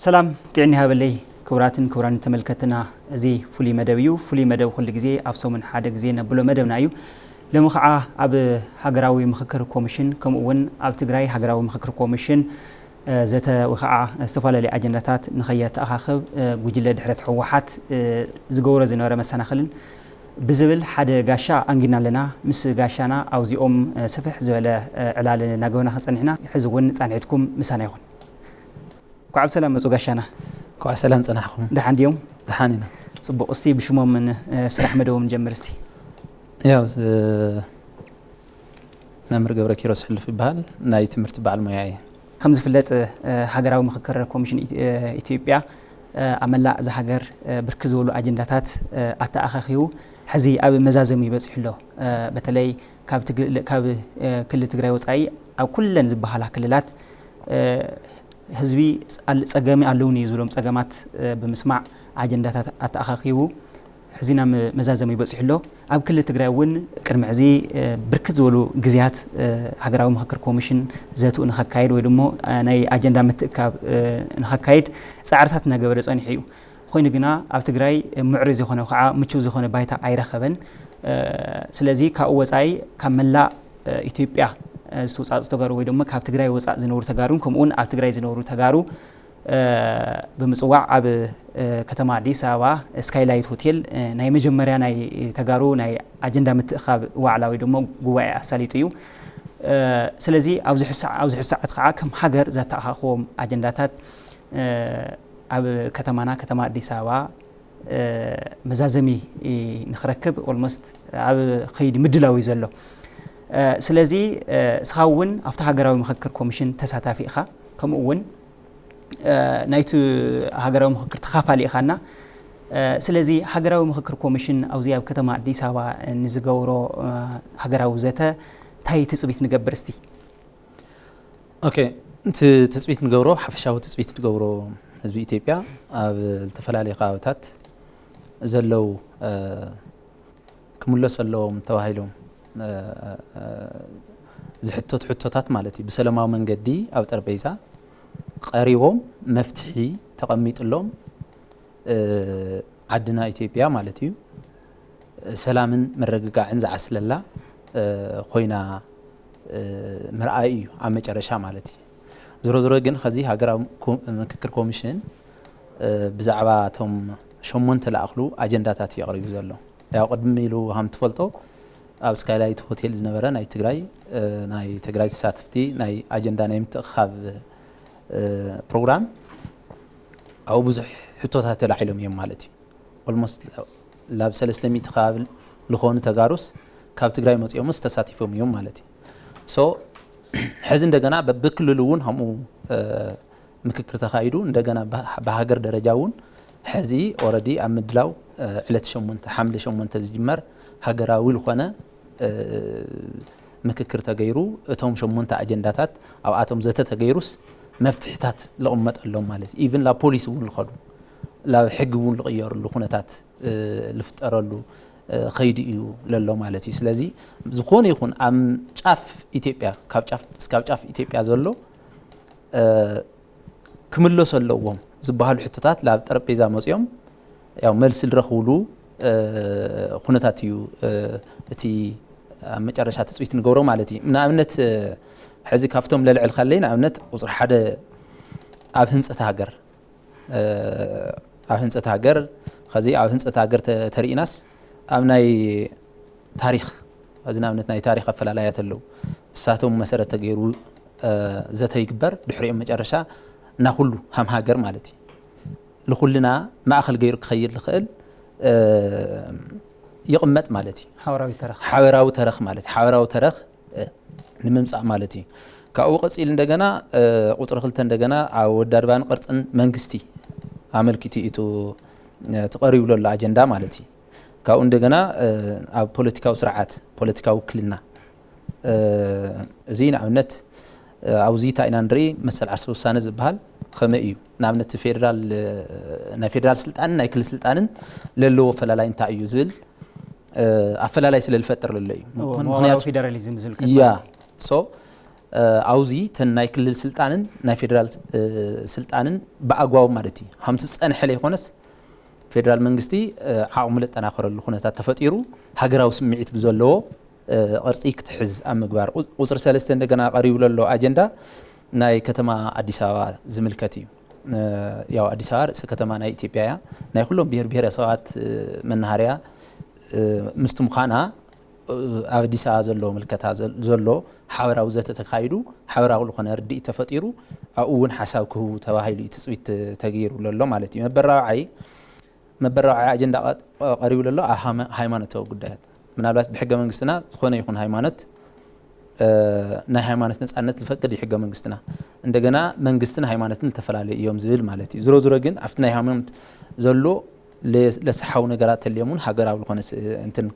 ሰላም ጥዕና ይሃበለይ። ክቡራትን ክቡራን ተመልከትና፣ እዚ ፍሉይ መደብ እዩ። ፍሉይ መደብ ኩሉ ግዜ ኣብ ሰሙን ሓደ ግዜ ነብሎ መደብና እዩ። ሎሚ ከዓ ኣብ ሃገራዊ ምኽክር ኮሚሽን፣ ከምኡ እውን ኣብ ትግራይ ሃገራዊ ምኽክር ኮሚሽን፣ እ፣ ዘተ ወይ ከዓ ዝተፈላለዩ ኣጀንዳታት ንኸየተኣኻኽብ፣ እ፣ ጉጅለ ድሕረት ህወሓት፣ እ፣ ዝገብሮ ዝነበረ መሰናኽልን ብዝብል ሓደ ጋሻ ኣንጊድና ኣለና። ምስ ጋሻና ኣብዚኦም፣ እ፣ ስፍሕ ዝበለ፣ እ፣ ዕላል እናገበርና ክጸንሕና፣ ሕዚ እውን ጻንሒትኩም ምሳና ይኹን። እንኳዕ ብሰላም መጹ ጋሻና። እንኳዕ ሰላም ጸናሕኩም። ደሓን ድዮም? ደሓን ኢና። ጽቡቕ፣ እስቲ ብሽሞምን፣ እ፣ ስራሕ መደቦምን ንጀምር እስቲ። ያው፣ እ፣ መምህር ገብረ ኪሮስ ሕሉፍ ይበሃል። ናይ ትምህርቲ በዓል ሞያ እየ። ከም ዝፍለጥ፣ እ፣ ሃገራዊ ምኽክር ኮሚሽን ኢ-፣ እ፣ ኢትዮጵያ፣ እ፣ ኣብ መላእ እዛ ሃገር፣ እ፣ ብርክት ዝበሉ ኣጀንዳታት፣ እ፣ ኣተኣኻኺቡ ሕዚ ኣብ መዛዘሚ ይበጽሑ ኣሎ። እ፣ በተለይ ካብ ትግ-፣ ካብ፣ እ፣ ክልል ትግራይ ወጻኢ ኣብ ኩለን ዝበሃላ ክልላት፣ እ፣ ህዝቢ ጸ-፣ ጸገሚ ኣለውኒ እዩ ዝብሎም ጸገማት፣ እ፣ ብምስማዕ ኣጀንዳታት ኣተኣኻኺቡ ሕዚ ናብ መዛዘሚ ይበጽሑ ኣሎ። ኣብ ክልል ትግራይ እውን ቅድሚ ሕዚ፣ እ፣ ብርክት ዝበሉ ግዜያት፣ እ፣ ሃገራዊ ምኽክር ኮሚሽን ዘትኡ ንኸካይድ ወይ ድሞ፣ እ፣ ናይ ኣጀንዳ ምትእካብ፣ እ፣ ንኸካይድ ጻዕርታት እናገበረ ጸኒሑ እዩ። ኮይኑ ግና ኣብ ትግራይ ምዕሩይ ዝኾነ ከዓ ምቹው ዝኾነ ባይታ ኣይረኸበን። እ፣ ስለዚ ካብኡ ወጻኢ ካብ መላእ፣ እ፣ ኢትዮጵያ፣ እ፣ ዝተውጻእጹ ተጋሩ ወይ ድማ ካብ ትግራይ ወጻእ ዝነብሩ ተጋሩን ከምኡ እውን ኣብ ትግራይ ዝነብሩ ተጋሩ፣ እ፣ ብምጽዋዕ ኣብ፣ እ፣ ከተማ ኣዲስ ኣበባ ስካይላይት ሆቴል፣ እ፣ ናይ መጀመርያ ናይ ተጋሩ ናይ ኣጀንዳ ምትእኻብ ዋዕላ ወይ ድማ ጉባኤ ኣሳሊጡ እዩ። እ፣ ስለዚ ኣብዚ ሕዚ ሰዓ-፣ ኣብዚ ሕዚ ሰዓት ከዓ ከም ሃገር ዘተኣኻኽቦም ኣጀንዳታት፣ እ፣ ኣብ ከተማና ከተማ ኣዲስ ኣበባ፣ እ፣ መዛዘሚ ንኽረክብ ኦልሞስት ኣብ ኸይዲ ምድላው እዩ ዘሎ። እ፣ ስለዚ፣ እ፣ እስኻ እውን ኣብቲ ሃገራዊ ምኽክር ኮሚሽን ተሳታፊ ኢኻ፣ ከምኡ እውን፣ እ፣ ናይቲ ሃገራዊ ምኽክር ተኻፋሊ ኢኻና። እ፣ ስለዚ ሃገራዊ ምኽክር ኮሚሽን ኣብዚ ኣብ ከተማ ኣዲስ ኣበባ ንዝገብሮ፣ እ፣ ሃገራዊ ዘተ እንታይ ትጽቢት ንገብር እስቲ? ኦኬ፣ እቲ ትጽቢት ንገብሮ፣ ሓፈሻዊ ትጽቢት ንገብሮ ህዝቢ ኢትዮጵያ ኣብ ዝተፈላለዩ ከባብታት ዘለዉ፣ እ፣ ክምለሱ ኣለዎም ተባሂሎም፣ እ፣ እ፣ ዝሕተቱ ሕቶታት ማለት እዩ። ብሰላማዊ መንገዲ ኣብ ጠረጴዛ ቀሪቦም መፍትሒ ተቐሚጥሎም፣ እ፣ ዓድና ኢትዮጵያ ማለት እዩ ሰላምን ምርግጋዕን ዝዓስለላ፣ እ፣ ኮይና፣ እ፣ ምርኣይ እዩ ኣብ መጨረሻ ማለት እዩ። ዞሮ ዞሮ ግን ኸዚ ሃገራዊ ኮ-፣ ምክክር ኮሚሽን፣ እ፣ ብዛዕባ እቶም ሸሞንተ ለኣኽሉ ኣጀንዳታት እዩ ኣቕሪቡ ዘሎ። ያው ቅድሚ ኢሉ ሃም ትፈልጦ ኣብ ስካይላይት ሆቴል ዝነበረ ናይ ትግራይ፣ እ፣ ናይ ትግራይ ተሳትፍቲ ናይ ኣጀንዳ ናይ ምትእኻብ፣ እ፣ ፕሮግራም ኣብኡ ብዙሕ ሕቶታት ተላዒሎም እዮም ማለት እዩ። ኦልሞስት ላብ ሰለስተ ሚእቲ ከባቢ ዝኾኑ ተጋሩስ ካብ ትግራይ መፂኦምስ ተሳቲፎም እዮም ማለት እዩ። ሶ ሕዚ እንደገና በብክልሉ እውን ከምኡ፣ እ፣ ምክክር ተኻይዱ እንደገና ብሃ-፣ ብሃገር ደረጃ እውን ሕዚ ኦረዲ ኣብ ምድላው፣ እ፣ ዕለት ሸሞንተ ሓምለ ሸሞንተ ዝጅመር ሃገራዊ ዝኾነ፣ እ፣ ምክክር ተገይሩ እቶም ሸሞንተ ኣጀንዳታት ኣብኣቶም ዘተ ተገይሩስ መፍትሕታት ልቕመጠሎም ማለት እዩ። ኢቭን ላብ ፖሊሲ እውን ልኸዱ ላብ ሕጊ እውን ልቕየርሉ ኩነታት፣ እ፣ ልፍጠረሉ፣ እ፣ ኸይዲ እዩ ለሎ ማለት እዩ። ስለዚ ዝኾነ ይኹን ኣብ ጫፍ ኢትዮጵያ፣ ካብ ጫፍ እስካብ ጫፍ ኢትዮጵያ ዘሎ፣ እ፣ ክምለሱ ኣለዎም ዝበሃሉ ሕቶታት ላብ ጠረጴዛ መፂኦም ያው መልሲ ዝረኽብሉ፣ እ፣ ኩነታት እዩ፣ እ፣ እቲ ኣብ መጨረሻ ትፅቢት ንገብሮ ማለት እዩ። ንኣብነት፣ እ፣ ሕዚ ካብቶም ለልዕል ካለይ ንኣብነት ቁፅሪ ሓደ ኣብ ህንፀት ሃገር፣ እ፣ ኣብ ህንፀት ሃገር፣ ኸዚ ኣብ ህንፀት ሃገር ተ-፣ ተሪኢናስ ኣብ ናይ ታሪኽ፣ እዚ ንኣብነት ናይ ታሪኽ ኣፈላላያት ኣለዉ። እሳቶም መሰረት ተገይሩ፣ እ፣ ዘተ ይግበር፣ ድሕሪኦም መጨረሻ ናኹሉ ሃም ሃገር ማለት እዩ። ንኹልና ማእኸል ገይሩ ክኸይድ ዝኽእል፣ እ፣ ይቕመጥ ማለት እዩ። ሓበራዊ ተረኽ። ሓበራዊ ተረኽ ማለት፣ ሓበራዊ ተረኽ፣ እ፣ ንምምጻእ ማለት እዩ። ካብኡ ቀጺሉ እንደገና፣ እ፣ ቁጽሪ ክልተ እንደገና ኣብ ኣወዳድባን ቅርጽን መንግስቲ ኣመልኪቱ እዩ እቲ፣ እ፣ እቲ ቀሪቡ ዘሎ ኣጀንዳ ማለት እዩ። ካብኡ እንደገና፣ እ፣ ኣብ ፖለቲካዊ ስርዓት፣ ፖለቲካዊ ውክልና፣ እ፣ እዚ ንኣብነት፣ እ፣ ኣብዚ እንታይ ኢና ንርኢ፣ መሰል ዓርሰ ውሳነ ዝበሃል ከመይ እዩ? ንኣብነት ፌደራል፣ እ፣ ናይ ፌደራል ስልጣንን ናይ ክልል ስልጣንን ለለዎ ኣፈላላይ እንታይ እዩ ዝብል፣ እ፣ ኣፈላላይ ስለ ዝፈጥር ለሎ እዩ። እዎ፣ ምኽንያቱ መዋቕራዊ ፌደራሊዝም ዝብል ያ። ማለት እዩ። ሶ፣ ኣብዚ ተን ናይ ክልል ስልጣንን ናይ ፌደራል ስልጣንን ብኣግባቡ ማለት እዩ ሃምቱ ዝፀንሐ ለይኮነስ ፌደራል መንግስቲ ዓቕሙ ለጠናኸረሉ ኩነታት ተፈጢሩ ሃገራዊ ስምዒት ብዘለዎ ቅርፂ ክትሕዝ ኣብ ምግባር። ቁፅሪ ሰለስተ እንደገና ቀሪቡ ዘሎ ኣጀንዳ ናይ ከተማ ኣዲስ ኣበባ ዝምልከት እዩ። ያው ኣዲስ ኣበባ ርእሰ ከተማ ናይ ኢትዮጵያ እያ። ናይ ኩሎም ብሄር ብሄረሰባት መናሃርያ ምስቲ ምዃና ኣብ ኣዲስ ኣበባ ዘሎ ምልከታ ዘሎ ሓበራዊ ዘተ ተካይዱ ሓበራዊ ዝኾነ ርድኢት ተፈጢሩ ኣብኡ እውን ሓሳብ ክህቡ ተባሂሉ እዩ ትፅቢት ተገይሩ ዘሎ ማለት እዩ። መበል ራብዓይ መበል ራብዓይ ኣጀንዳ ቀሪቡ ዘሎ ኣብ ሃይማኖታዊ ጉዳያት ምናልባት ብሕገ መንግስትና ዝኾነ ይኹን ሃይማኖት ናይ ሃይማኖት ነፃነት ዝፈቅድ እዩ ሕገ መንግስትና። እንደገና መንግስትን ሃይማኖትን ዝተፈላለዩ እዮም ዝብል ማለት እዩ። ዝሮ ዝሮ ግን ኣብቲ ናይ ሃይማኖት ዘሎ ለስሓዊ ነገራት ተልዮም እውን ሃገራዊ ዝኾነ እንትን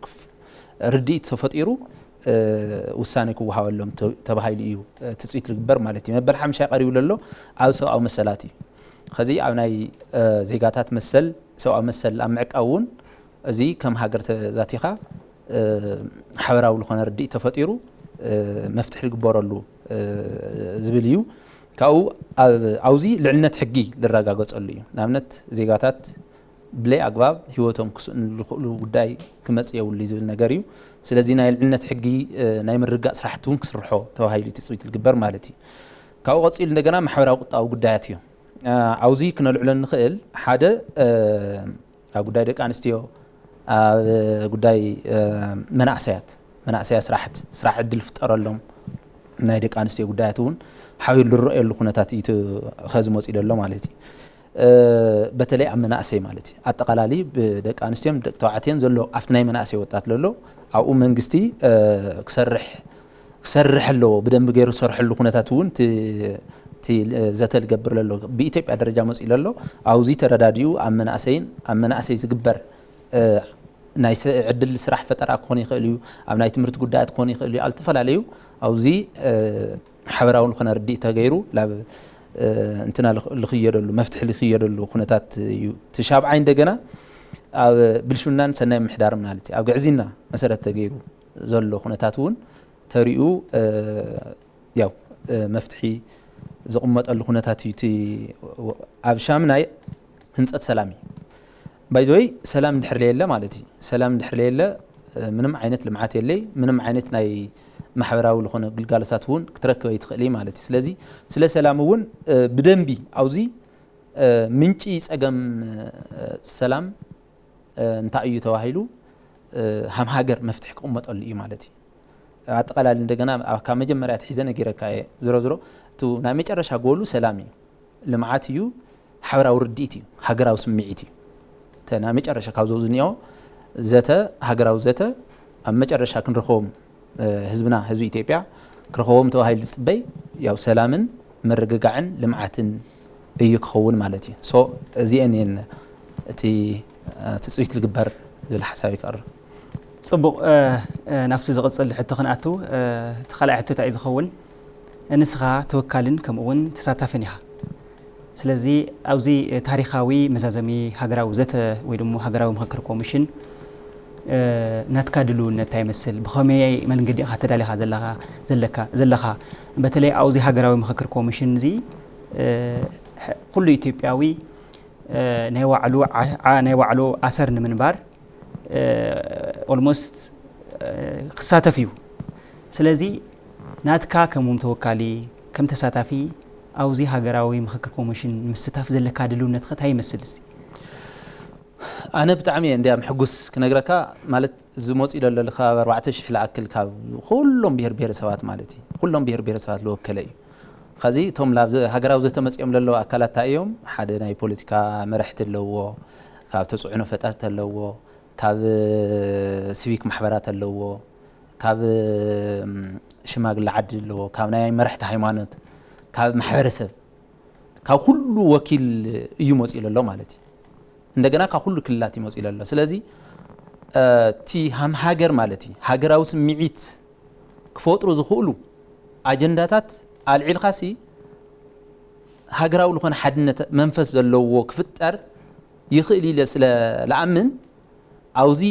ርድኢት ተፈጢሩ ውሳኔ ክወሃበሎም ተባሂሉ እዩ ትፅቢት ዝግበር ማለት እዩ። መበል ሓምሻይ ቀሪቡ ዘሎ ኣብ ሰብኣዊ መሰላት እዩ። ከዚ ኣብ ናይ ዜጋታት መሰል ሰብኣዊ መሰል ኣብ ምዕቃብ እውን እዚ ከም ሃገር ተዛቲኻ ሓበራዊ ዝኾነ ርድኢት ተፈጢሩ መፍትሒ ዝግበረሉ ዝብል እዩ። ካብኡ ኣብዚ ልዕልነት ሕጊ ዝረጋገፀሉ እዩ። ንኣብነት ዜጋታት ብለይ ኣግባብ ህይወቶም ክስእኑ ዝኽእሉ ጉዳይ ክመፅእ የብሉ ዝብል ነገር እዩ። ስለዚ ናይ ልዕልነት ሕጊ ናይ ምርጋእ ስራሕቲ እውን ክስርሖ ተባሂሉ ትፅቢት ዝግበር ማለት እዩ። ካብኡ ቀፂሉ እንደገና ማሕበራዊ ቁጣዊ ጉዳያት እዩ። ኣብዚ ክነልዕሎ እንኽእል ሓደ ኣብ ጉዳይ ደቂ ኣንስትዮ ኣብ ጉዳይ መናእሰያት መናእሰያ ስራሕት ስራሕ ዕድል ፍጠረሎም ናይ ደቂ ኣንስትዮ ጉዳያት እውን ሓቢሩ ዝረኣየሉ ኩነታት እዩ ከዚ መፂኡ ዘሎ ማለት እዩ። በተለይ ኣብ መናእሰይ ማለት እዩ ኣጠቃላሊ ብደቂ ኣንስትዮን ደቂ ተባዕትዮን ዘሎ ኣብቲ ናይ መናእሰይ ወጣት ዘሎ ኣብኡ መንግስቲ ክሰርሕ ክሰርሕ ኣለዎ ብደንቢ ገይሩ ዝሰርሐሉ ኩነታት እውን ዘተ ዝገብር ዘሎ ብኢትዮጵያ ደረጃ መፅኡ ዘሎ ኣብዚ ተረዳዲኡ ኣብ መናእሰይን ኣብ መናእሰይ ዝግበር ናይ ዕድል ስራሕ ፈጠራ ክኾን ይኽእል እዩ ኣብ ናይ ትምህርቲ ጉዳያት ክኾን ይኽእል እዩ ኣብ ዝተፈላለዩ ኣብዚ ሓበራዊ ዝኾነ ርድእ ተገይሩ ናብ እንትና ልኽየደሉ መፍትሒ ልኽየደሉ ኩነታት እዩ። ትሻብዓይ እንደገና ኣብ ብልሹናን ሰናይ ምሕዳር ማለት እዩ ኣብ ግዕዝና መሰረት ተገይሩ ዘሎ ኩነታት እውን ተሪኡ ያው መፍትሒ ዝቕመጠሉ ኩነታት እዩ። ኣብ ሻምናይ ህንፀት ሰላም እዩ። ባይዘወይ ሰላም እንድሕር ለየለ ማለት እዩ ሰላም እንድሕር ለየለ ምንም ዓይነት ልምዓት የለይ ምንም ዓይነት ናይ ማሕበራዊ ዝኾነ ግልጋሎታት እውን ክትረክበ ይትኽእል ማለት እዩ። ስለዚ ስለ ሰላም እውን ብደንቢ ኣብዚ ምንጪ ፀገም ሰላም እንታይ እዩ ተባሂሉ ሃም ሃገር መፍትሒ ክቕመጠሉ እዩ ማለት እዩ። ኣጠቃላሊ እንደገና ካብ መጀመርያ ትሒዘ ነጊረካ እየ ዝሮ ዝሮ እቲ ናይ መጨረሻ ጎሉ ሰላም እዩ ልምዓት እዩ ሓበራዊ ርድኢት እዩ ሃገራዊ ስምዒት እዩ። ናይ መጨረሻ ካብ ዘውዝኒኦ ዘተ ሃገራዊ ዘተ ኣብ መጨረሻ ክንረኽቦም ህዝብና ህዝቢ ኢትዮጵያ ክረኽቦም ተባሂሉ ዝፅበይ ያው ሰላምን ምርግጋዕን ልምዓትን እዩ ክኸውን ማለት እዩ። ሶ እዚአን እየን እቲ ትፅቢት ዝግበር ዝብል ሓሳብ ይቀርብ። ፅቡቕ። ናብቲ ዝቕፅል ሕቶ ክንኣትው እቲ ካልኣይ ሕቶ እንታይ እዩ ዝኸውን? ንስኻ ተወካልን ከምኡ እውን ተሳታፍን ኢኻ። ስለዚ ኣብዚ ታሪኻዊ መዛዘሚ ሃገራዊ ዘተ ወይ ድማ ሃገራዊ ምኽክር ኮሚሽን ናትካ ድልውነት እንታይ ይመስል? ብኸመይ መንገዲ ኢኻ ተዳሊኻ ዘለኻ ዘለካ ዘለኻ? በተለይ ኣብዚ ሃገራዊ ምኽክር ኮሚሽን እዚ ኩሉ ኢትዮጵያዊ ናይ ባዕሉ ናይ ባዕሉ ኣሰር ንምንባር almost ክሳተፍ እዩ። ስለዚ ናትካ ከም ተወካሊ ከም ተሳታፊ ኣብዚ ሃገራዊ ምኽክር ኮሚሽን ምስታፍ ዘለካ ድልውነትኸ እንታይ ይመስል እስቲ? ኣነ ብጣዕሚ እየ እንዲያም ሕጉስ ክነግረካ ማለት ዝመፅኡ ለለልካ ኣርባዕተ ሽሕ ለኣክል ካብ ኩሎም ብሄር ብሄረሰባት ማለት እዩ ኩሎም ብሄር ብሄረሰባት ለወከለ እዩ። ከዚ እቶም ሃገራዊ ዘተመፅኦም ለለዉ ኣካላት እንታይ እዮም ሓደ ናይ ፖለቲካ መራሕቲ ኣለዎ ካብ ተፅዕኖ ፈጠርቲ ኣለዎ ካብ ሲቪክ ማሕበራት ኣለዎ ካብ ሽማግለ ዓዲ ኣለዎ ካብ ናይ መራሕቲ ሃይማኖት ካብ ማሕበረሰብ ካብ ኩሉ ወኪል እዩ መፅኡ ለሎ ማለት እዩ። እንደገና ካብ ኩሉ ክልላት እዩ መፅኡ ለሎ። ስለዚ እቲ ሃም ሃገር ማለት እዩ ሃገራዊ ስምዒት ክፈጥሩ ዝኽእሉ ኣጀንዳታት ኣልዒልካሲ ሃገራዊ ዝኾነ ሓድነት መንፈስ ዘለዎ ክፍጠር ይኽእል ኢለ ስለ ለኣምን ኣብዚ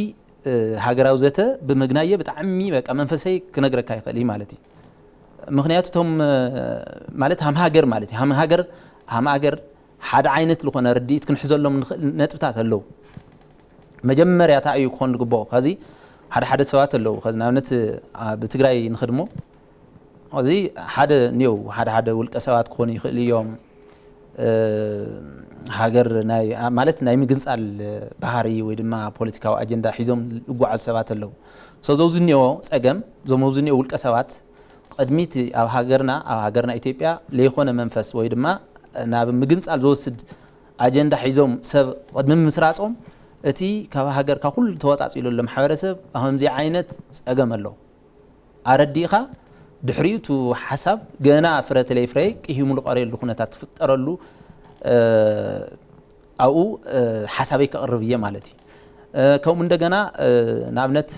ሃገራዊ ዘተ ብምግናየ ብጣዕሚ በቃ መንፈሰይ ክነግረካ ይኽእል እዩ ማለት እዩ። ምኽንያቱ እቶም ማለት ሃም ሃገር ማለት እዩ። ሃም ሃገር ሃም ሃገር ሓደ ዓይነት ዝኾነ ርድኢት ክንሕዘሎም ንኽእል ነጥብታት ኣለዉ። መጀመርያ እንታይ እዩ ክኾን ዝግብኦ? ከዚ ሓደ ሓደ ሰባት ኣለዉ። ከዚ ንኣብነት ኣብ ትግራይ ንኽድሞ እዚ ሓደ እኒኦ ሓደ ሓደ ውልቀ ሰባት ክኾኑ ይኽእሉ እዮም። ሃገር ናይ ማለት ናይ ምግንፃል ባህሪ ወይ ድማ ፖለቲካዊ ኣጀንዳ ሒዞም ዝጓዓዙ ሰባት ኣለዉ። ሶ ዘውዚ እኒኦ ፀገም ዞም ውዚ እኒኦ ውልቀ ሰባት ቅድሚት ኣብ ሃገርና ኣብ ሃገርና ኢትዮጵያ ለይኮነ መንፈስ ወይ ድማ ናብ ምግንፃል ዝወስድ ኣጀንዳ ሒዞም ሰብ ቅድሚ ምስራፆም እቲ ካብ ሃገር ካብ ኩሉ ተወፃፂሉ ኣሎ ማሕበረሰብ ከምዚ ዓይነት ፀገም ኣሎ ኣረዲእኻ ድሕሪኡ እቲ ሓሳብ ገና ፍረ ተለይፍረ ቅሂሙ ዝቐርየሉ ኩነታት ትፍጠረሉ ኣብኡ ሓሳበይ ከቕርብ እየ ማለት እዩ። ከምኡ እንደገና ንኣብነት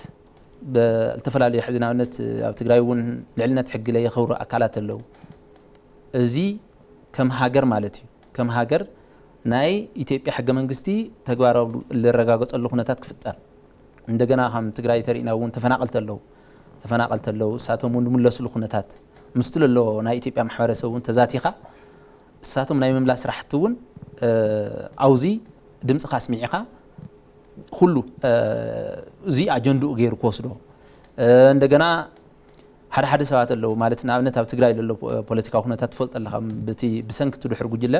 ዝተፈላለዩ ሕዚ ንኣብነት ኣብ ትግራይ እውን ልዕልነት ሕጊ ለየኸብሩ ኣካላት ኣለዉ። እዚ ከም ሃገር ማለት እዩ። ከም ሃገር ናይ ኢትዮጵያ ሕገ መንግስቲ ተግባራዊ ዝረጋገፀሉ ኩነታት ክፍጠር እንደገና ከም ትግራይ ተሪእና እውን ተፈናቐልቲ ኣለዉ። ተፈናቐልቲ ኣለዉ እሳቶም እውን ዝምለስሉ ኩነታት ምስቲ ለሎ ናይ ኢትዮጵያ ማሕበረሰብ እውን ተዛቲኻ እሳቶም ናይ ምምላስ ስራሕቲ እውን ኣውዚ ድምፅኻ ኣስሚዕኻ ኩሉ እዚ ኣጀንድኡ ገይሩ ክወስዶ እንደገና ሓደ ሓደ ሰባት ኣለዉ ማለት ንኣብነት ኣብ ትግራይ ዘሎ ፖለቲካዊ ኩነታት ትፈልጦ ኣለኻ ብቲ ብሰንኪ እቲ ድሕር ጉጅለ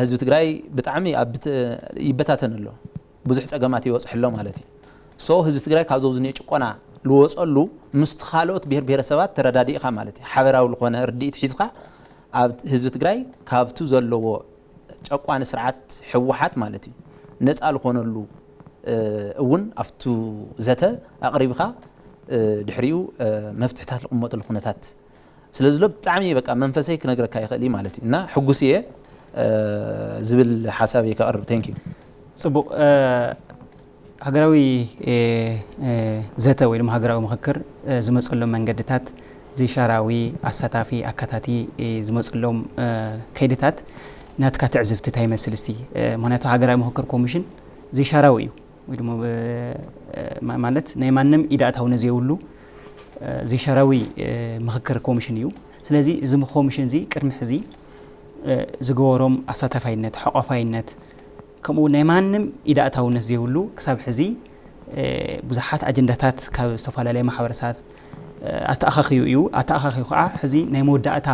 ህዝቢ ትግራይ ብጣዕሚ ኣብ ይበታተን ኣሎ ብዙሕ ፀገማት ይበፅሕ ኣሎ ማለት እዩ ሶ ህዝቢ ትግራይ ካብ ዘውዝኒኦ ጭቆና ልወፀሉ ምስቲ ካልኦት ብሄር ብሄረሰባት ተረዳዲእኻ ማለት እዩ ሓበራዊ ዝኾነ ርድኢት ሒዝካ ኣብ ህዝቢ ትግራይ ካብቲ ዘለዎ ጨቋኒ ስርዓት ህወሓት ማለት እዩ ነፃ ዝኾነሉ እውን ኣብቱ ዘተ ኣቕሪብኻ ድሕሪኡ መፍትሕታት ዝቕመጠሉ ኩነታት ስለ ዝሎ ብጣዕሚ በቃ መንፈሰይ ክነግረካ ይኽእል እዩ ማለት እዩ እና ሕጉስ እየ ዝብል ሓሳብ እየ ከቕርብ thank you ፅቡቕ ሃገራዊ ዘተ ወይ ድማ ሃገራዊ ምኽክር ዝመፀሎም መንገድታት ዘይሻራዊ ኣሳታፊ ኣካታቲ ዝመፀሎም ከይድታት ናትካ ትዕዝብቲ እንታይ ይመስል እስቲ ምክንያቱ ሃገራዊ ምኽክር ኮሚሽን ዘይሻራዊ እዩ ወይ ድማ ማለት ናይ ማንም ኢድ ኣእታውነት ዘይብሉ ዘይሻራዊ ምኽክር ኮሚሽን እዩ ስለዚ እዚ ኮሚሽን እዚ ቅድሚ ሕዚ ዝገበሮም ኣሳታፋይነት ሓቋፋይነት ከምኡ ናይ ማንም ኢድ ኣእታውነት ዘይብሉ ክሳብ ሕዚ ብዙሓት ኣጀንዳታት ካብ ዝተፈላለየ ማሕበረሰባት ኣተኣኻኺቡ እዩ ኣተኣኻኺቡ ከዓ ሕዚ ናይ መወዳእታ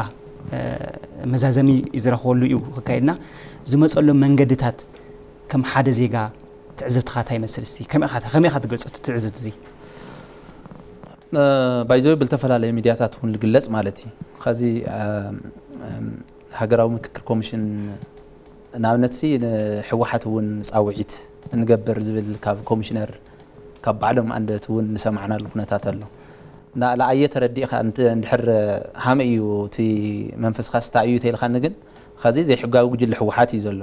መዛዘሚ ዝረኽበሉ እዩ ክካየድና ዝመፀሎም መንገድታት ከም ሓደ ዜጋ ትዕዝብትኻ እንታይ ይመስል እስቲ ከመይ ኢኻ ትገልፆ እቲ ትዕዝብቲ እዚ ባይዘወይ ብልተፈላለየ ሚድያታት እውን ዝግለፅ ማለት እዩ ኸዚ ሃገራዊ ምክክር ኮሚሽን ንኣብነት ሲ ንሕወሓት እውን ፃውዒት ንገብር ዝብል ካብ ኮሚሽነር ካብ ባዕሎም ኣንደበት እውን ንሰማዕናሉ ኩነታት ኣሎ ንኣየ ተረዲእካ እንድሕር ሃመ እዩ እቲ መንፈስካ ስታ እዩ ተይልካኒ ግን ኸዚ ዘይሕጋዊ ጉጅለ ሕወሓት እዩ ዘሎ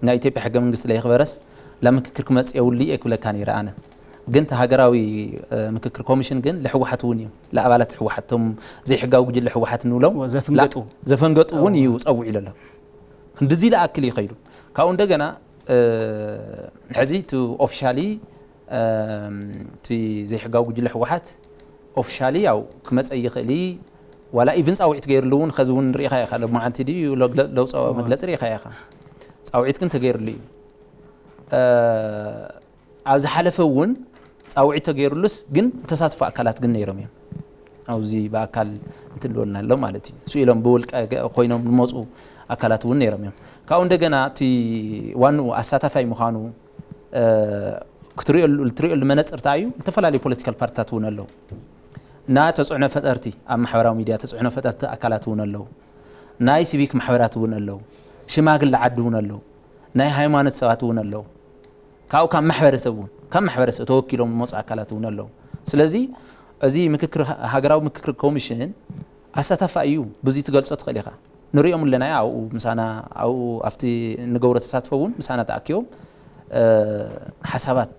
ናይ ኢትዮጵያ ሕገ መንግስቲ ለይክበረስ ለምክክር ክመፅእ የብሉ እየ ክብለካ ነይረ ኣነ ግን እቲ ሃገራዊ ምክክር ኮሚሽን ግን ለሕወሓት እውን እዮም ለኣባላት ሕወሓት እቶም ዘይሕጋዊ ጉጅለ ሕወሓት ንብሎም ዘፍንገጡ እውን እዩ ፀውዒ ለሎ ክንድዚ ለኣክል እዩ ከይዱ ካብኡ እንደገና ሕዚ እቲ ኦፊሻሊ እቲ ዘይሕጋዊ ጉጅለ ሕወሓት ኦፊሻሊ ያው ክመፀ ይኽእል ዋላ ኢቭን ፃውዒት ገይርሉ እውን ኸዚ እውን ርኢኻ ኢኻ ሎመዓንቲ ድዩ ለውፀ መግለፂ ርኢኻ ኢኻ ፃውዒት ግን ተገይርሉ እዩ ኣብ ዝሓለፈ እውን ፃውዒት ተገይሩሉስ ግን ዝተሳትፉ ኣካላት ግን ነይሮም እዮም ኣብዚ ብኣካል እንትልበልና ኣሎ ማለት እዩ ስኢሎም ብውልቀ ኮይኖም ዝመፁ ኣካላት እውን ነይሮም እዮም ካብኡ እንደገና እቲ ዋንኡ ኣሳታፋይ ምዃኑ ክትሪኦሉ ትሪኦሉ መነፅር እንታይ እዩ ዝተፈላለዩ ፖለቲካል ፓርቲታት እውን ኣለዉ ናይ ተፅዕኖ ፈጠርቲ ኣብ ማሕበራዊ ሚድያ ተፅዕኖ ፈጠርቲ ኣካላት እውን ኣለዉ ናይ ሲቪክ ማሕበራት እውን ኣለዉ ሽማግለ ዓዲ እውን ኣለዉ ናይ ሃይማኖት ሰባት እውን ኣለዉ ካብኡ ካብ ማሕበረሰብ እውን ካብ ማሕበረሰብ ተወኪሎም ዝመፁ ኣካላት እውን ኣለዉ ስለዚ እዚ ምክክር ሃገራዊ ምክክር ኮሚሽን ኣሳታፋ እዩ ብዙ ትገልፆ ትኽእል ኢኻ ንሪኦም ኣለና ኣብኡ ምሳና ኣብኡ ኣብቲ ንገብሮ ተሳትፎ እውን ምሳና ተኣኪቦም ሓሳባት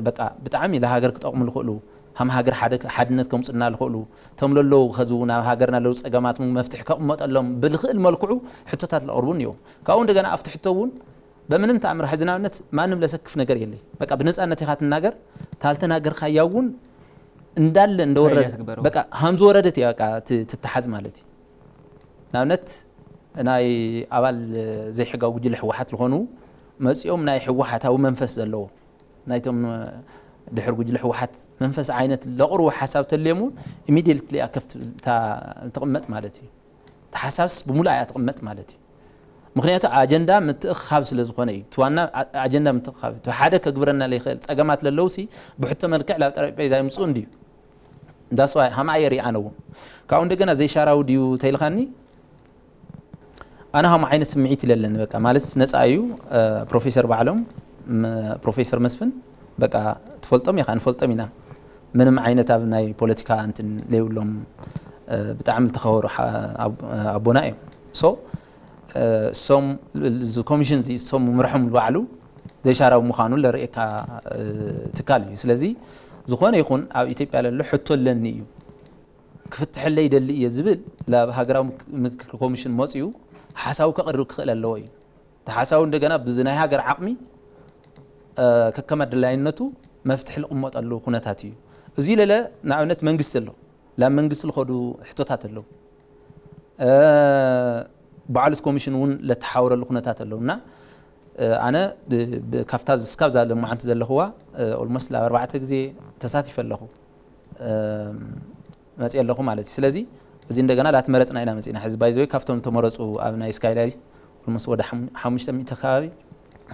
በቃ ብጣዕሚ ለሃገር ክጠቕሙ ዝኽእሉ ሃም ሃገር ሓድነት ከምፅና ዝኽእሉ እቶም ለለዉ ከዚ እውን ኣብ ሃገርና ለዉ ፀገማት እውን መፍትሒ ከቕመጠሎም ብልኽእል መልክዑ ሕቶታት ለቕርቡ እኒኦም ካብኡ እንደገና ኣብቲ ሕቶ እውን በምንም ተኣምር ሕዚ ንኣብነት ማንም ለሰክፍ ነገር የለይ በቃ ብነፃነት ኢኻ ትናገር ታልተናገርካያ እውን እንዳለ እንደወረደ ትግበረው። በቃ ሃም ዝወረደት እያ በቃ ት- ትተሓዝ ማለት እዩ። ንኣብነት ናይ ኣባል ዘይሕጋዊ ጉጅለ ህወሓት ዝኾኑ መፂኦም ናይ ህወሓታዊ መንፈስ ዘለዎ ናይቶም ድሕር ጉጅለ ህወሓት መንፈስ ዓይነት ለቕርቡ ሓሳብ ተልዮም እውን ኢሚዲየትሊ እያ ከፍት ትቕመጥ ማለት እዩ። ተሓሳብስ ብምሉእ እያ ትቕመጥ ማለት እዩ። ምክንያቱ ኣጀንዳ ምትእኻብ ስለ ዝኾነ እዩ። እቲ ዋና ኣ- ኣጀንዳ ምትእኻብ እዩ። እቲ ሓደ ከግብረና ዘይኽእል ፀገማት ለለውሲ ብሕቶ መልክዕ ናብ ጠረጴዛ ይምፅኡ እንድዩ። ዳስዋ ሃምኣ የሪኣነ እውን ካብኡ እንደገና ዘይሻራዊ ድዩ ተይልኻኒ ኣነ ሃም ዓይነት ስምዒት ይለለኒ በቃ ማለት ነፃ እዩ። ፕሮፌሰር ባዕሎም ፕሮፌሰር መስፍን በቃ ትፈልጦም ኢኻ ንፈልጦም ኢና ምንም ዓይነት ኣብ ናይ ፖለቲካ እንትን ለይብሎም ብጣዕሚ ዝተኸበሩ ኣቦና እዮም። ሶ እሶም እዚ ኮሚሽን እዚ እሶም ምምርሖም ባዕሉ ዘይሻራዊ ምዃኑ ለርእየካ ትካል እዩ። ስለዚ ዝኾነ ይኹን ኣብ ኢትዮጵያ ለሎ ሕቶ ኣለኒ እዩ ክፍትሐለይ ይደሊ እየ ዝብል ናብ ሃገራዊ ምክክር ኮሚሽን መፅኡ ሓሳቡ ከቕርብ ክኽእል ኣለዎ እዩ። እቲ ሓሳቡ እንደገና ብዚ ናይ ሃገር ዓቕሚ ከከም ኣድላይነቱ መፍትሒ ዝቕመጠሉ ኩነታት እዩ። እዚ ለለ ንኣብነት መንግስቲ ኣሎ ናብ መንግስቲ ዝኸዱ ሕቶታት ኣለዉ። ባዕሉት ኮሚሽን እውን ለተሓውረሉ ኩነታት ኣለዉ እና ኣነ ካብታ እስካብ ዛ ለማዓንቲ ዘለኽዋ ኦልሞስት ላብ ኣርባዕተ ግዜ ተሳቲፈ ኣለኹ መፅእ ኣለኹ ማለት እዩ። ስለዚ እዚ እንደገና ላተመረፅና ኢና መፅና ሕዚ ባይዘወይ ካብቶም ዝተመረፁ ኣብ ናይ ስካይላይት ኦልሞስት ወደ ሓሙሽተ ሚእቲ ከባቢ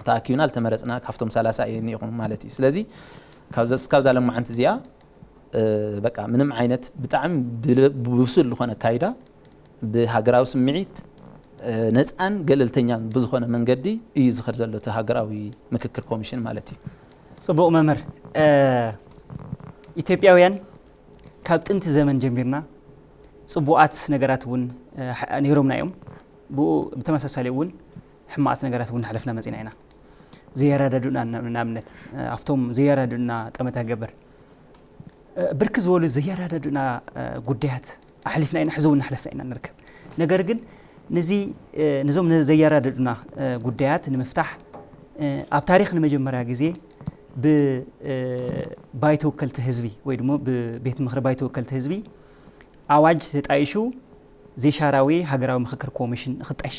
ተኣኪብና ዝተመረፅና ካብቶም ሰላሳ እየ እኒኹም ማለት እዩ። ስለዚ ካብዛ እስካብ ዛ ለማዓንቲ እዚኣ በቃ ምንም ዓይነት ብጣዕሚ ብብሱል ዝኾነ ኣካይዳ ብሃገራዊ ስምዒት ነፃን ገለልተኛን ብዝኾነ መንገዲ እዩ ዝኸድ ዘሎ እቲ ሃገራዊ ምክክር ኮሚሽን ማለት እዩ። ፅቡቕ መምህር፣ ኢትዮጵያውያን ካብ ጥንቲ ዘመን ጀሚርና ፅቡቓት ነገራት እውን ነይሮምና እዮም። ብኡ ብተመሳሳሊ እውን ሕማቓት ነገራት እውን ሓለፍና መፂና ኢና። ዘየራዳዱና ንኣብነት ኣብቶም ዘየራዳዱና ጠመታ ገበር ብርክ ዝበሉ ዘየራዳዱና ጉዳያት ኣሕሊፍና ኢና ሕዚ እውን እናሕለፍና ኢና ንርከብ። ነገር ግን ነዚ ነዞም ዘየራዳዱና ጉዳያት ንምፍታሕ ኣብ ታሪኽ ንመጀመርያ ግዜ ብባይቶ ወከልቲ ህዝቢ ወይ ድማ ብቤት ምኽሪ ባይቶ ወከልቲ ህዝቢ ኣዋጅ ተጣይሹ ዘይሻራዊ ሃገራዊ ምኽክር ኮሚሽን ክጣይሽ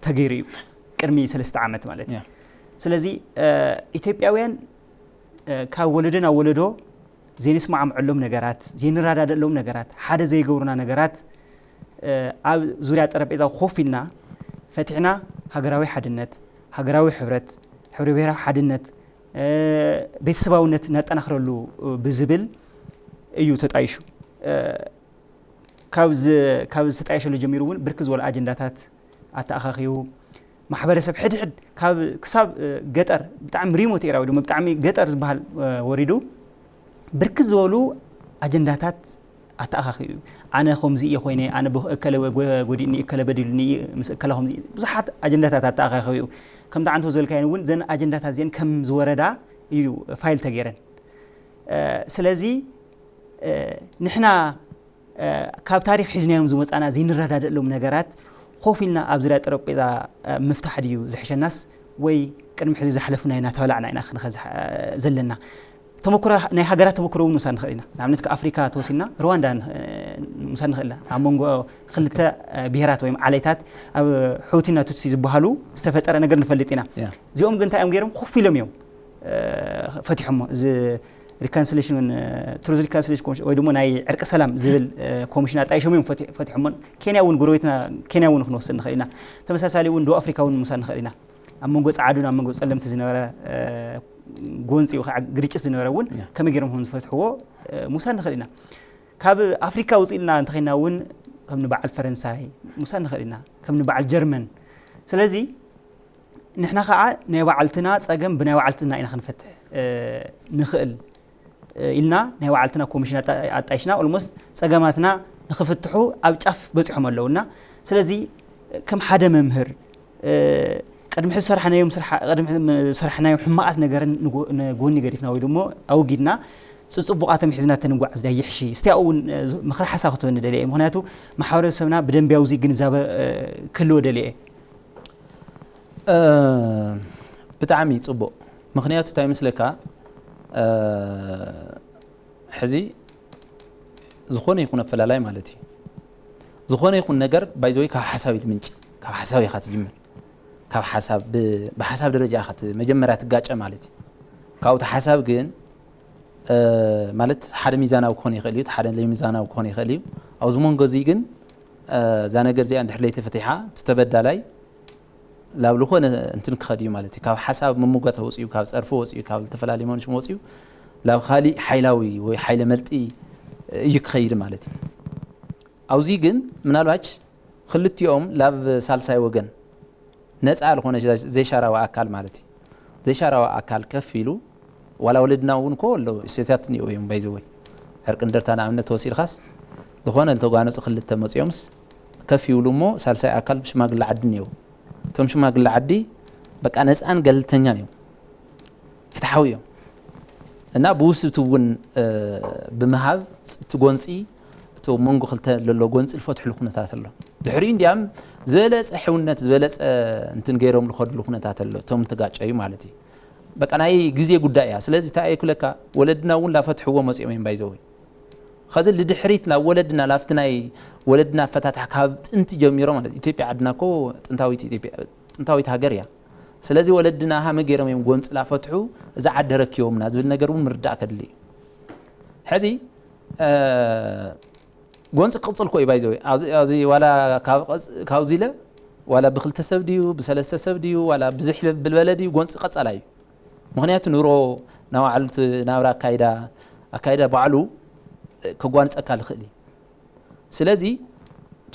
ተገይሩ እዩ ቅድሚ ሰለስተ ዓመት ማለት እዩ። ስለዚ ኢትዮጵያውያን ካብ ወለዶ ናብ ወለዶ ዘይንስማዕምዐሎም ነገራት ዘይንረዳደሎም ነገራት ሓደ ዘይገብሩና ነገራት ኣብ ዙርያ ጠረጴዛ ኮፍ ኢልና ፈቲሕና ሃገራዊ ሓድነት ሃገራዊ ሕብረት ሕብረ ብሄራዊ ሓድነት ቤተሰባውነት ነጠናኽረሉ ብዝብል እዩ ተጣይሹ። ካብ ዝተጣየሸሉ ጀሚሩ እውን ብርክ ዝበሉ ኣጀንዳታት ኣተኣኻኺቡ ማሕበረሰብ ሕድሕድ ካብ ክሳብ ገጠር ብጣዕሚ ሪሞት ኤራ ወይ ድማ ብጣዕሚ ገጠር ዝበሃል ወሪዱ ብርክት ዝበሉ ኣጀንዳታት ኣተኣኻኺቡ እዩ። ኣነ ከምዚ እየ ኮይነ ኣነ እከለ ጎዲእኒ እከለ በዲሉኒ ምስ እከለ ከምዚ ብዙሓት ኣጀንዳታት ኣተኣኻኺቡ እዩ። ከምቲ ዓንቶ ዝበልካየን እውን ዘን ኣጀንዳታት እዚአን ከም ዝወረዳ እዩ ፋይል ተገይረን። ስለዚ ንሕና ካብ ታሪኽ ሒዝናዮም ዝመፃና ዘይንረዳደእሎም ነገራት ኮፍ ኢልና ኣብ ዙርያ ጠረጴዛ ምፍታሕ ድዩ ዝሕሸናስ ወይ ቅድሚ ሕዚ ዝሓለፉና ኢና ተበላዕና ኢና ክንኸ ዘለና ተመክሮ ናይ ሃገራት ተመክሮ እውን ምውሳድ ንኽእል ኢና። ንኣብነት ካብ ኣፍሪካ ተወሲድና ሩዋንዳ ምውሳድ ንኽእል ኢና። ኣብ መንጎ ክልተ ብሄራት ወይ ዓሌታት ኣብ ሑቲና ቱትሲ ዝበሃሉ ዝተፈጠረ ነገር ንፈልጥ ኢና። እዚኦም ግን እንታይ እዮም ገይሮም ኮፍ ኢሎም እዮም ፈቲሖሞ እዚ reconciliation truth reconciliation commission ወይ ድማ ናይ ዕርቂ ሰላም ዝብል ኮሚሽን ኣጣይሾም እዮም ፈቲሖሞን ኬንያ እውን ጎረቤትና ኬንያ እውን ክንወስድ ንኽእል ኢና። ተመሳሳሊ እውን ደቡብ ኣፍሪካ እውን ምውሳድ ንኽእል ኢና። ኣብ መንጎ ፃዓዱን ኣብ መንጎ ፀለምቲ ዝነበረ ጎንፂ ወይ ከዓ ግርጭት ዝነበረ እውን ከመይ ገይሮም ከም ዝፈትሕዎ ምውሳድ ንኽእል ኢና። ካብ ኣፍሪካ ውፅእ ኢልና እንተኸይና እውን ከም ንበዓል ፈረንሳይ ምውሳድ ንኽእል ኢና ከም ንበዓል ጀርመን። ስለዚ ንሕና ከዓ ናይ ባዕልትና ፀገም ብናይ ባዕልትና ኢና ክንፈትሕ ንኽእል ኢልና ናይ ባዕልትና ኮሚሽን ኣጣይሽና ኦልሞስት ፀገማትና ንክፍትሑ ኣብ ጫፍ በፂሖም ኣለውና። ስለዚ ከም ሓደ መምህር ቅድሚ ሕዚ ዝሰራሕናዮም ቅድሚ ዝሰራሕናዮም ሕማቓት ነገርን ንጎኒ ገዲፍና ወይ ድማ ኣወጊድና ፅፅቡቓቶም ሒዝና ተንጓዓዝ ዳ ይሕሺ እስቲያኡ እውን ምኽሪ ሓሳብ ክትበኒ ደልየ ምክንያቱ ማሕበረሰብና ብደንብያዊ እዚ ግንዛበ ክህልዎ ደልየ። ብጣዕሚ ፅቡቕ ምክንያቱ እንታይ ይመስለካ ሕዚ ዝኾነ ይኹን ኣፈላላይ ማለት እዩ። ዝኾነ ይኹን ነገር ባይዘወይ ካብ ሓሳብ እዩ ምንጭ። ካብ ሓሳብ ኢኻ ትጅምር። ካብ ሓሳብ ብ- ብሓሳብ ደረጃ ኢኻ ት- መጀመርያ ትጋጨ ማለት እዩ። ካብኡ እቲ ሓሳብ ግን እ፣ ማለት ሓደ ሚዛናዊ ክኾን ይኽእል እዩ፣ ሓደ ለይሚዛናዊ ክኾን ይኽእል እዩ። ኣብዚ መንጎ እዚ ግን እ፣ እዛ ነገር እዚኣ እንድሕር ለይተፈቲሓ እቲ ተበዳላይ ላብ ዝኾነ እንትን ክኸድ እዩ ማለት እዩ። ካብ ሓሳብ ምምጓት ወፂኡ፣ ካብ ፀርፊ ወፂኡ፣ ካብ ዝተፈላለዩ መንሽም ወፂኡ ላብ ካሊእ ሓይላዊ ወይ ሓይለ መልጢ እዩ ክኸይድ ማለት እዩ። ኣብዚ ግን ምናልባች ክልቲኦም ላብ ሳልሳይ ወገን ነፃ ዝኾነ ዘይሻራዊ ኣካል ማለት እዩ። ዘይሻራዊ ኣካል ከፍ ኢሉ ዋላ ወለድና እውን እኮ ኣለዉ እሴታት እኒኦ እዮም ባይዘወይ ዕርቂ እንደርታ ንኣብነት ተወሲድካስ ዝኾነ ዝተጓነፁ ክልተ መፂኦምስ ከፍ ይብሉ እሞ ሳልሳይ ኣካል ሽማግለ ዓዲ እኒኦ እቶም ሽማግለ ዓዲ በቃ ነፃን ገለልተኛን እዮም ፍትሓዊ እዮም እና ብውስብቲ እውን ብምሃብ እቲ ጎንፂ እቲ መንጎ ክልተ ዘሎ ጎንፂ ዝፈትሕሉ ኩነታት ኣሎ ድሕሪኡ እንዲያም ዝበለፀ ሕውነት ዝበለፀ እንትን ገይሮም ዝኸድሉ ኩነታት ኣሎ እቶም ተጋጨዩ ማለት እዩ በቃ ናይ ግዜ ጉዳይ እያ ስለዚ እንታይ ክለካ ወለድና እውን ላፈትሕዎ መፂኦም እዮም ባይዘወይ ከዚ ልድሕሪት ናብ ወለድና ላፍቲ ናይ ወለድና ኣፈታትሓ ካብ ጥንቲ ጀሚሮ ማለት ኢትዮጵያ ዓድና ኮ ጥንታዊት ኢትዮጵያ ጥንታዊት ሃገር እያ ስለዚ ወለድና ሃመ ገይሮም እዮም ጎንፂ ላፈትሑ እዛ ዓዲ ረኪቦምና ዝብል ነገር እውን ምርዳእ ከድሊ እዩ ሕዚ ጎንፂ ክቕፅል ኮ እዩ ባይዘወይ ኣብዚ ዋላ ካብዚ ኢለ ዋላ ብክልተ ሰብ ድዩ ብሰለስተ ሰብ ድዩ ዋላ ብዝሕ ብልበለ ድዩ ጎንፂ ቀፃላ እዩ ምክንያቱ ኑሮ ናባዕሉ ናብራ ኣካይዳ ኣካይዳ ባዕሉ ከጓንፀካ ዝኽእል እዩ ስለዚ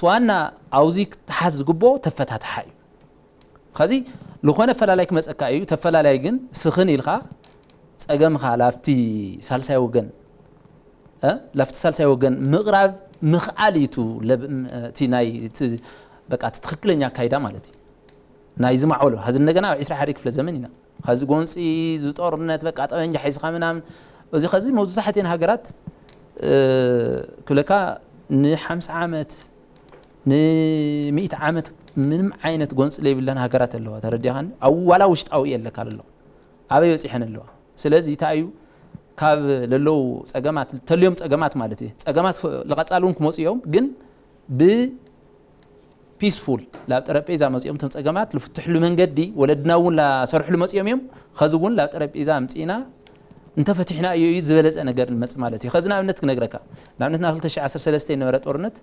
ትዋና ኣብዚ ክትሓዝ ዝግብኦ ተፈታትሓ እዩ ከዚ ዝኾነ ፈላላይ ክመፀካ እዩ ተፈላላይ ግን ስኽን ኢልካ ፀገምኻ ላፍቲ ሳልሳይ ወገን እ? ላፍቲ ሳልሳይ ወገን ምቕራብ ምኽኣል እዩ እቲ ለብ- ም- እቲ ናይ እቲ በቃ እቲ ትኽክለኛ ኣካይዳ ማለት እዩ ናይ ዝማዕበሉ ሀዚ እንደገና ኣብ ዕስራ ሓደ ክፍለ ዘመን ኢና ሀዚ ጎንፂ እዚ ጦርነት በቃ ጠበንጃ ሒዝካ ምናምን እዚ ከዚ መብዛሕትኤን ሃገራት እ፣ ክብለካ ንሓምሳ ዓመት ንሚእቲ ዓመት ምንም ዓይነት ጎንፂ ዘይብለን ሃገራት ኣለዋ ተረዲኻኒ ኣብ ዋላ ውሽጣዊ የለካ ኣሎ ኣበይ በፂሐን ኣለዋ ስለዚ እንታይ እዩ ካብ ለለው ፀገማት ተልዮም ፀገማት ማለት እዩ ፀገማት ዝቐፃሉ እውን ክመፁ እዮም ግን ብ peaceful ላብ ጠረጴዛ መፂኦም ቶም ፀገማት ልፍትሕሉ መንገዲ ወለድና እውን ላሰርሕሉ መፂኦም እዮም ኸዚ እውን ላብ ጠረጴዛ ኣምፅእና እንተፈቲሕና እዩ እዩ ዝበለፀ ነገር ንመፅ ማለት እዩ ኸዚ ንኣብነት ክነግረካ ንኣብነት ና ክልተ ሽሕ ዓሰርተ ሰለስተ ነበረ ጦርነት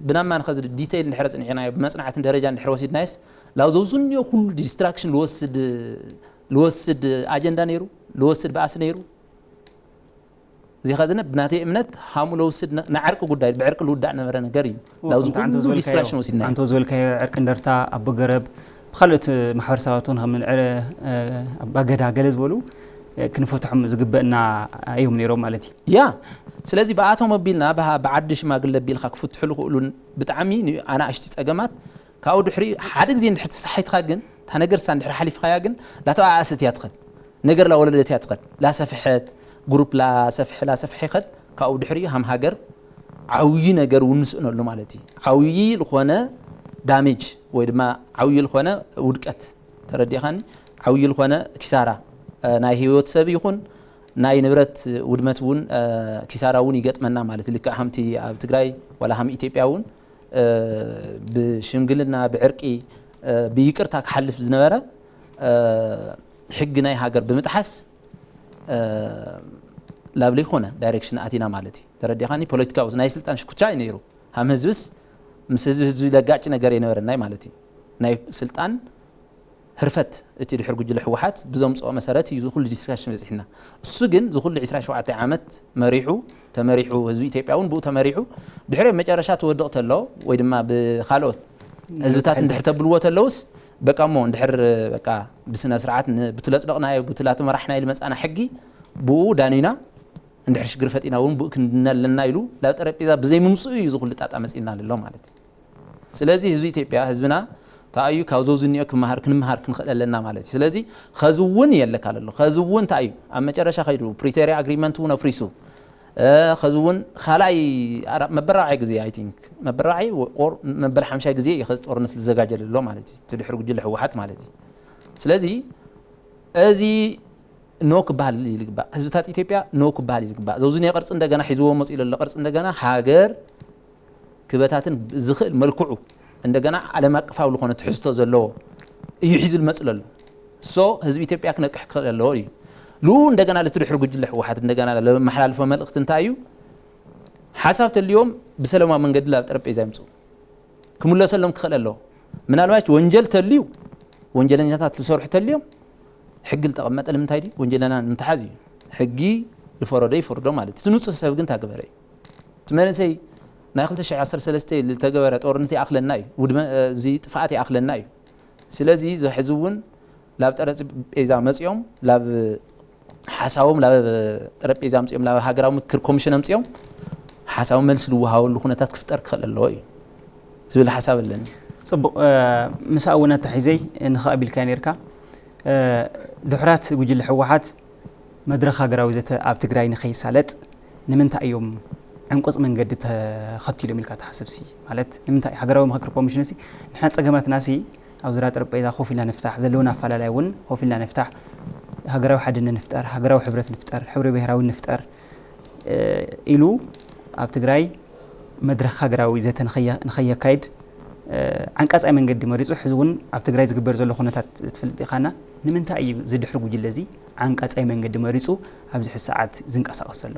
ብናማ ንኸዚ ዲተይል እንድሕረ ፅኒዕናዮ ብመፅናዕቲ ደረጃ እንድሕረ ወሲድናየስ ላብ ዘውዝንዮ ኩሉ ዲስትራክሽን ልወስድ ልወስድ ኣጀንዳ ነይሩ ልወስድ በኣሲ ነይሩ እዚ ኸዚ ብናተይ እምነት ሃሙ ለውስድ ንዓርቂ ጉዳይ ብዕርቂ ልውዳእ ነበረ ነገር እዩ ላብዚ ኩሉ ዲስትራክሽን ወሲድና ኣንቶ ዝበልካዮ ዕርቂ እንደርታ ኣቦ ገረብ ብካልኦት ማሕበረሰባት እውን ከም ኣባገዳ ገለ ዝበሉ ክንፈትሖም ዝግበእና እዮም ነይሮም ማለት እዩ ያ ስለዚ ብኣቶም ኣቢልና ብዓዲ ሽማግለ ኣቢልካ ክፍትሑ ዝኽእሉ ብጣዕሚ ኣናእሽቲ ፀገማት ካብኡ ድሕሪ ሓደ ግዜ እንድሕር ተሳሒትካ ግን እታ ነገር ሳ እንድሕር ሓሊፍካያ ግን ላተባኣእስት እያ ትኸድ ነገር ላወለደት እያ ትኸድ ላሰፍሐት ግሩፕ ላሰፍሐ ላሰፍሐ ይኸድ ካብኡ ድሕሪ ሃም ሃገር ዓብዪ ነገር ውንስእነሉ ማለት እዩ ዓብዪ ዝኾነ ዳሜጅ ወይ ድማ ዓብዪ ዝኾነ ውድቀት ተረዲኻኒ ዓብዪ ዝኾነ ኪሳራ ናይ ህይወት ሰብ ይኹን ናይ ንብረት ውድመት እውን ኪሳራ እውን ይገጥመና ማለት ልክዕ ሃምቲ ኣብ ትግራይ ዋላ ሃም ኢትዮጵያ እውን ብሽምግልና ብዕርቂ ብይቅርታ ክሓልፍ ዝነበረ ሕጊ ናይ ሃገር ብምጥሓስ ላብ ለይኮነ ዳይሬክሽን ኣቲና ማለት እዩ ተረዲኻኒ ፖለቲካዊ ናይ ስልጣን ሽኩቻ እዩ ነይሩ ሃም ህዝብስ ምስ ህዝቢ ህዝቢ ለጋጭ ነገር የነበረናይ ማለት እዩ ናይ ስልጣን ህርፈት እቲ ድሕር ጉጅለ ህወሓት ብዘምፅኦ መሰረት እዩ ዝኩሉ ዲስካሽን በፂሕና እሱ ግን ዝኩሉ ዕስራ ሸውዓተ ዓመት መሪሑ ተመሪሑ ህዝቢ ኢትዮጵያ እውን ብኡ ተመሪሑ ድሕሪ መጨረሻ ትወድቕ ተሎ ወይ ድማ ብካልኦት ህዝብታት እንድሕር ተብልዎ ተለውስ በቃ እሞ እንድሕር በቃ ብስነ ስርዓት ብትለፅደቕናዮ ብትላተመራሕናዮ ዝመፃና ሕጊ ብኡ ዳኒና እንድሕር ሽግር ፈጢና እውን ብኡ ክንድነ ኣለና ኢሉ ናብ ጠረጴዛ ብዘይ ምምፅኡ እዩ ዝኩሉ ጣጣ መፂና ኣሎ ማለት እዩ ስለዚ ህዝቢ ኢትዮጵያ ህዝብና ተኣዩ ካብ ዘውዝኒኦ ክመሃር ክንመሃር ክንኽእል ኣለና ማለት እዩ ስለዚ ኸዚ እውን የለካ ኣሎ ኸዚ እውን ተኣዩ ኣብ መጨረሻ ከይዱ ፕሪቶሪያ ኣግሪመንት እውን ኣፍሪሱ ኸዚ እውን ካልኣይ መበራባዓይ ግዜ ኣይ ቲንክ መበራባዓይ መበል ሓምሻይ ግዜ እዩ ኸዚ ጦርነት ዝዘጋጀል ኣሎ ማለት እዩ ትድሕሪ ጉጅለ ህወሓት ማለት እዩ ስለዚ እዚ ኖ ክበሃል ይግባእ። ህዝብታት ኢትዮጵያ ኖ ክበሃል ይግባእ። ዘውዝን ቅርፂ እንደገና ሒዝዎ መፅኡ ዘሎ ቅርፂ እንደገና ሃገር ክበታትን ዝኽእል መልክዑ እንደገና ዓለም ኣቀፋዊ ዝኾነ ትሕዝቶ ዘለዎ እዩ ሒዙ ዝመፅእ ዘሎ። ሶ ህዝቢ ኢትዮጵያ ክነቅሕ ክኽእል ኣለዎ እዩ። ሉ እንደገና ልቲ ድሕሪ ጉጅለ ህወሓት እንደገና ለመሓላልፎ መልእኽቲ እንታይ እዩ? ሓሳብ ተልዮም ብሰላማዊ መንገዲ ላብ ጠረጴዛ ይምፁ። ክምለሰሎም ክኽእል ኣለዎ። ምናልባት ወንጀል ተልዩ ወንጀለኛታት ዝሰርሑ ተልዮም ሕጊ ዝጠቐመጠ ንምንታይ ድዩ? ወንጀለና ንምትሓዝ እዩ። ሕጊ ዝፈረዶ ይፈርዶ ማለት እዩ። እቲ ንፁህ ሰብ ግን ታገበረ እዩ። እቲ መንእሰይ ናይ ክልተ ሽሕ ዓሰርተ ሰለስተ ዝተገበረ ጦርነት ይኣኽለና እዩ። ውድመ እዚ ጥፍኣት ይኣኽለና እዩ። ስለዚ እዚ ሕዚ እውን ላብ ጠረጴዛ መፅኦም ላብ ሓሳቦም ላብ ጠረጴዛ ኣምፅኦም ላብ ሃገራዊ ምክክር ኮሚሽን ኣምፅኦም ሓሳዊ መልሲ ዝወሃበሉ ኩነታት ክፍጠር ክኽእል ኣለዎ እዩ ዝብል ሓሳብ ኣለኒ። ፅቡቕ። ምስኣ እውን ኣተሒዘይ ንኸኣ ቢልካ ነርካ። ድሑራት ጉጅለ ህወሓት መድረኽ ሃገራዊ ዘተ ኣብ ትግራይ ንኸይሳለጥ ንምንታይ እዮም ዕንቁፅ መንገዲ ተኸቲሎም ኢልካ ትሓስብ ሲ? ማለት ንምንታይ ሃገራዊ ምኽክር ኮሚሽን ሲ ንሕና ፀገማትና ሲ ኣብ ዙርያ ጠረጴዛ ኮፍ ኢልና ንፍታሕ፣ ዘለውና ኣፈላላይ እውን ኮፍ ኢልና ንፍታሕ፣ ሃገራዊ ሓድነት ንፍጠር፣ ሃገራዊ ሕብረት ንፍጠር፣ ሕብረ ብሄራዊ ንፍጠር ኢሉ ኣብ ትግራይ መድረኽ ሃገራዊ ዘተ ንኸየካይድ ዓንቃፃይ መንገዲ መሪፁ። ሕዚ እውን ኣብ ትግራይ ዝግበር ዘሎ ኩነታት ትፈልጥ ኢኻና። ንምንታይ እዩ እዚ ድሕሪ ጉጅለ እዚ ዓንቃፃይ መንገዲ መሪፁ ኣብዚ ሕዚ ሰዓት ዝንቀሳቐስ ዘሎ?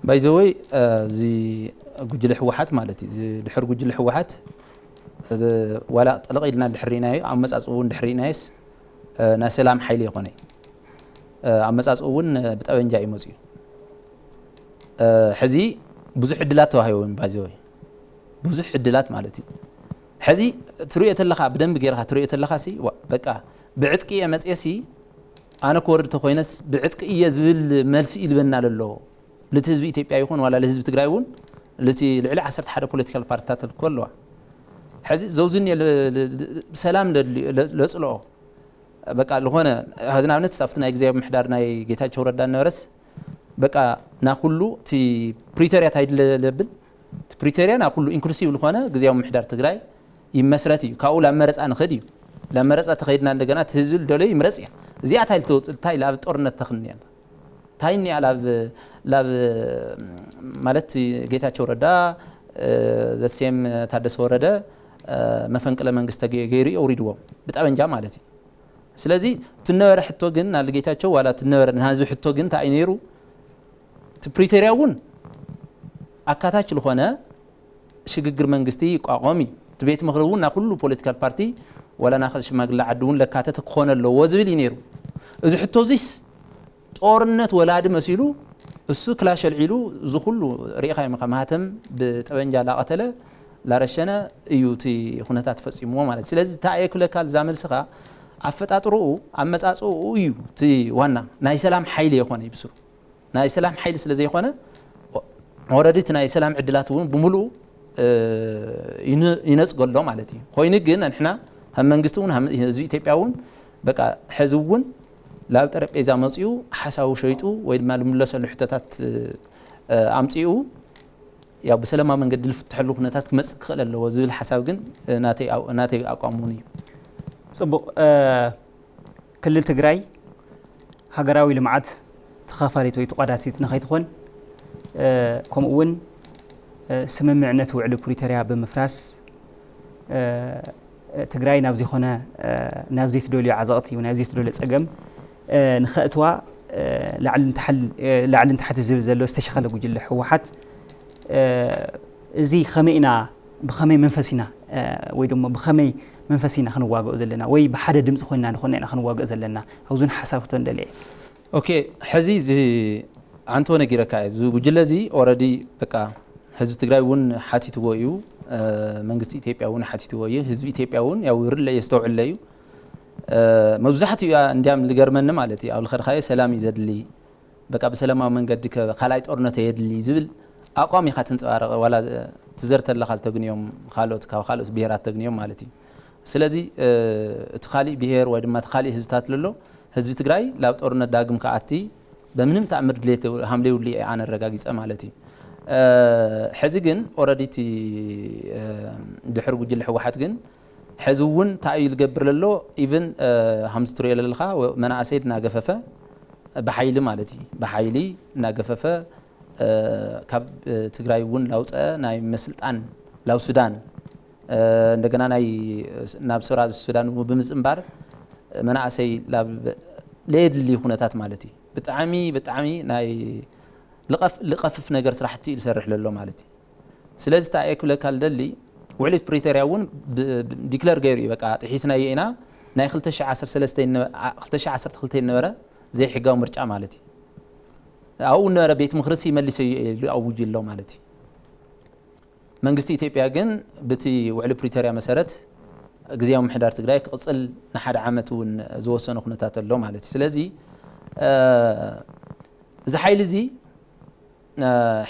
ባይዘወይ እዚ ጉጅለ ህወሓት ማለት እዩ። እዚ ድሕሪ ጉጅለ ህወሓት ዋላ ጠለቕ ኢልና ድሕሪናዮ ኣመፃፅኡ እውን ድሕሪናዮስ ናይ ሰላም ሓይሊ የኾነ። ኣመፃፅኡ እውን ብጠበንጃ እዩ መፅኡ። ሕዚ ብዙሕ ዕድላት ተዋሂቦም ባይዘወይ ብዙሕ ዕድላት ማለት እዩ። ሕዚ ትሪኦ ተለኻ ብደንብ ገይርካ ትሪኦ ተለኻ ሲ በቃ ብዕጥቂ እየ መፅየ ሲ ኣነ ክወርድ ተኮይነስ ብዕጥቂ እየ ዝብል መልሲ ይልበና ለሎ ልቲ ህዝቢ ኢትዮጵያ ይኹን ዋላ ልህዝቢ ትግራይ እውን ልቲ ልዕሊ ዓሰርተ ሓደ ፖለቲካል ፓርቲታት እኮ ኣለዋ። ሕዚ ዘውዝን ብሰላም ለፅልኦ በቃ ዝኾነ ሕዚ ንኣብነት ኣብቲ ናይ ግዜ ምሕዳር ናይ ጌታቸው ረዳ ነበረስ በቃ ናኩሉ እቲ ፕሪቶሪያ ታይ ድለ ለብል እቲ ፕሪቶሪያ ናኩሉ ኢንክሉሲቭ ዝኾነ ግዜያዊ ምሕዳር ትግራይ ይመስረት እዩ። ካብኡ ላብ መረፃ ንኽድ እዩ። ላብ መረፃ ተኸይድና እንደገና እቲ ህዝቢ ልደለዩ ይምረፅ እያ። እዚኣ ታይ ልተውፅል ታይ ላብ ጦርነት ተኽኒ እያ። ታይ እኒኣ ላብ ላብ ማለት ጌታቸው ረዳ ዘሴም ታደሰ ወረደ መፈንቅለ መንግስት ተገይሩ የውሪድዎም ብጠበንጃ ማለት እዩ። ስለዚ ትነበረ ሕቶ ግን ናል ጌታቸው ዋላ ትነበረ ናህዝቢ ሕቶ ግን እንታይ ነይሩ? እቲ ፕሪቶሪያ እውን ኣካታች ዝኾነ ሽግግር መንግስቲ ይቋቋም እዩ። እቲ ቤት ምኽሪ እውን ና ኩሉ ፖለቲካል ፓርቲ ዋላ ና ሽማግለ ዓዲ እውን ለካተተ ክኾነ ኣለዎ ዝብል እዩ ነይሩ። እዚ ሕቶ እዚስ ጦርነት ወላዲ መሲሉ እሱ ክላሽ ኣልዒሉ እዚ ኩሉ ሪኢኻ ኢኻ ማህተም ብጠበንጃ ላቐተለ ላረሸነ እዩ እቲ ኩነታት ፈፂምዎ ማለት። ስለዚ እንታይ እየ ክብለካ እዛ መልስኻ ኣፈጣጥርኡ ኣመፃፅኡ እዩ እቲ ዋና ናይ ሰላም ሓይሊ የኾነ ይብስሩ ናይ ሰላም ሓይሊ ስለ ዘይኾነ ኦረዲ እቲ ናይ ሰላም ዕድላት እውን ብምሉኡ ይነፅጎ ኣሎ ማለት እዩ። ኮይኑ ግን ንሕና ከም መንግስቲ እውን ህዝቢ ኢትዮጵያ እውን በቃ ሕዚ እውን ላብ ጠረጴዛ መፂኡ ሓሳቡ ሸይጡ ወይ ድማ ልምለሰሉ ሕቶታት ኣምፂኡ ያው ብሰላማዊ መንገዲ ልፍትሐሉ ኩነታት ክመፅእ ክኽእል ኣለዎ ዝብል ሓሳብ ግን ናተይ ኣቋም እውን እዩ። ፅቡቕ። ክልል ትግራይ ሃገራዊ ልምዓት ተኻፋሊት ወይ ተቋዳሲት ንኸይትኾን ከምኡ እውን ስምምዕነት ውዕሊ ፕሪቶርያ ብምፍራስ ትግራይ ናብ ዘይኮነ ናብ ዘይትደልዮ ዓዘቕቲ ወይ ናብ ዘይትደልዮ ፀገም ንኸእትዋ ላዕልን ታሕቲ ዝብል ዘሎ ዝተሸኸለ ጉጅለ ህወሓት እዚ ከመይ ኢና ብኸመይ መንፈስ ኢና ወይ ድማ ብኸመይ መንፈስ ኢና ክንዋግኦ ዘለና ወይ ብሓደ ድምፂ ኮይንና ንኾና ኢና ክንዋግኦ ዘለና ኣብዙን ሓሳብ ክቶ እንደልየ። ኦኬ ሕዚ እዚ ኣንቶ ነጊረካ እየ እዚ ጉጅለ እዚ ኦረዲ በቃ ህዝቢ ትግራይ እውን ሓቲትዎ እዩ መንግስቲ ኢትዮጵያ እውን ሓቲትዎ እዩ ህዝቢ ኢትዮጵያ እውን ያው ይርለ የስተውዕለ እዩ መብዛሕትኡ እንዲያም ልገርመኒ ማለት እዩ ኣብ ልኸድካዮ ሰላም እዩ ዘድሊ በቃ ብሰላማዊ መንገዲ ካልኣይ ጦርነት የድሊ ዝብል ኣቋም ኢኻ ተንፀባረቐ ዋላ ትዘር ተለኻ ተግንዮም ካልኦት ካብ ካልኦት ብሄራት ተግንዮም ማለት እዩ ስለዚ እቲ ካሊእ ብሄር ወይ ድማ እቲ ካሊእ ህዝብታት ለሎ ህዝቢ ትግራይ ላብ ጦርነት ዳግም ከኣቲ በምንም ተኣምር ድሌት ሃምለ ይብሉ እየ ኣነ ኣረጋጊፀ ማለት እዩ ሕዚ ግን ኦረዲ እቲ ድሕሪ ጉጅለ ህወሓት ግን ሕዚ እውን እንታይ እዩ ዝገብር ለሎ ኢቭን ሃምዚ ትሪኦ ለለኻ መናእሰይ እናገፈፈ ብሓይሊ ማለት እዩ። ብሓይሊ እናገፈፈ ካብ ትግራይ እውን ላውፀ ናይ ምስልጣን ላው ሱዳን እንደገና ናይ ናብ ሰራ ሱዳን ብምፅንባር መናእሰይ ናብ ለየድሊ ኩነታት ማለት እዩ። ብጣዕሚ ብጣዕሚ ናይ ልቐፍፍ ነገር ስራሕቲ እዩ ዝሰርሕ ዘሎ ማለት እዩ። ስለዚ እንታይ እየ ክብለካ ልደሊ፣ ውዕሊ ፕሪቶርያ እውን ዲክለር ገይሩ እዩ። በቃ ጥሒስናዮ ኢና፣ ናይ ክልተ ሽሕ ዓሰርተ ሰለስተ ዝነበረ ዘይሕጋዊ ምርጫ ማለት እዩ። ኣብኡ ነበረ ቤት ምኽርሲ መሊሰ ኢሉ ኣውጅ ኣሎ ማለት እዩ። መንግስቲ ኢትዮጵያ ግን ብቲ ውዕሊ ፕሪቶርያ መሰረት ግዜያዊ ምሕዳር ትግራይ ክቕፅል ንሓደ ዓመት እውን ዝወሰነ ኩነታት ኣሎ ማለት እዩ። ስለዚ እዚ ሓይሊ እዚ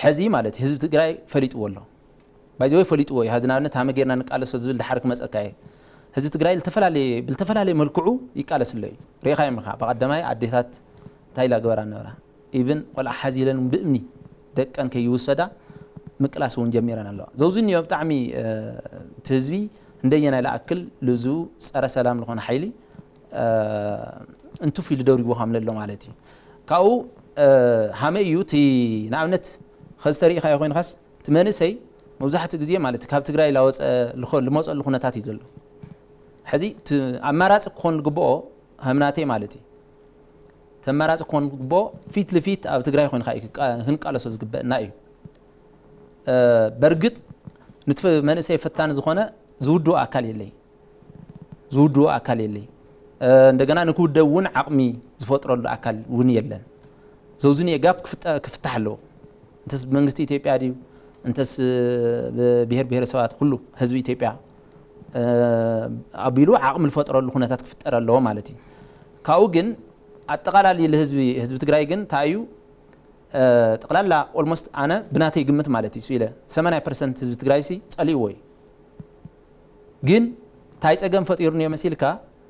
ሕዚ ማለት ህዝቢ ትግራይ ፈሊጥዎ ኣሎ። ባይዘወይ ፈሊጥዎ እዩ። ሀዚ ንኣብነት ሃመ ጌርና ንቃለሶ ዝብል ድሓር ክመፀካ እየ። ህዝቢ ትግራይ ብልተፈላለየ መልክዑ ይቃለስ ኣሎ እዩ። ርኢኻ እዮም ኢኻ ብቐደማይ ኣዴታት እንታይ ኢላ ገበራ ነበራ። ኢቭን ቆልዓ ሓዚለን ብእምኒ ደቀን ከይውሰዳ ምቅላስ እውን ጀሚረን ኣለዋ። ዘውዚ እኒኦ ብጣዕሚ እቲ ህዝቢ እንደየናይ ለኣክል ልዙ ፀረ ሰላም ዝኾነ ሓይሊ እንትፍ ኢሉ ደሪቡ ከም ለሎ ማለት እዩ። ካብኡ ሃመ እዩ እቲ ንኣብነት ኸዚ ተሪኢኻዮ ኮይንካስ እቲ መንእሰይ መብዛሕትኡ ግዜ ማለት ካብ ትግራይ ላወፀ ልመፀሉ ኩነታት እዩ ዘሎ። ሕዚ ኣማራፂ ክኾን ዝግብኦ ሃምናተይ ማለት እዩ። ተመራፂ ክኾን ዝግብኦ ፊት ልፊት ኣብ ትግራይ ኮይንካ እዩ ክንቃለሶ ዝግበእና እዩ። በርግጥ ንትፈ መንእሰይ ፈታኒ ዝኾነ ዝውድኡ ኣካል የለይ ዝውድኡ ኣካል የለይ። እንደገና ንክውደብ እውን ዓቕሚ ዝፈጥረሉ ኣካል እውን የለን። ዘውዝኒኤ ጋፕ ክፍታሕ ኣለዎ። እንተስ ብመንግስቲ ኢትዮጵያ ድዩ እንተስ ብብሔር ብሔረሰባት ኩሉ ህዝቢ ኢትዮጵያ ኣቢሉ ዓቕሚ ዝፈጥረሉ ኩነታት ክፍጠር ኣለዎ ማለት እዩ። ካብኡ ግን ኣጠቓላሊ ህዝቢ ህዝቢ ትግራይ ግን እንታይ እዩ ጠቕላላ ኦልሞስት ኣነ ብናተይ ግምት ማለት እዩ ኢለ ሰማንያ ፐርሰንት ህዝቢ ትግራይ ሲ ጸሊእዎ እዩ። ግን እንታይ ጸገም ፈጢሩ እኒኦ መሲልካ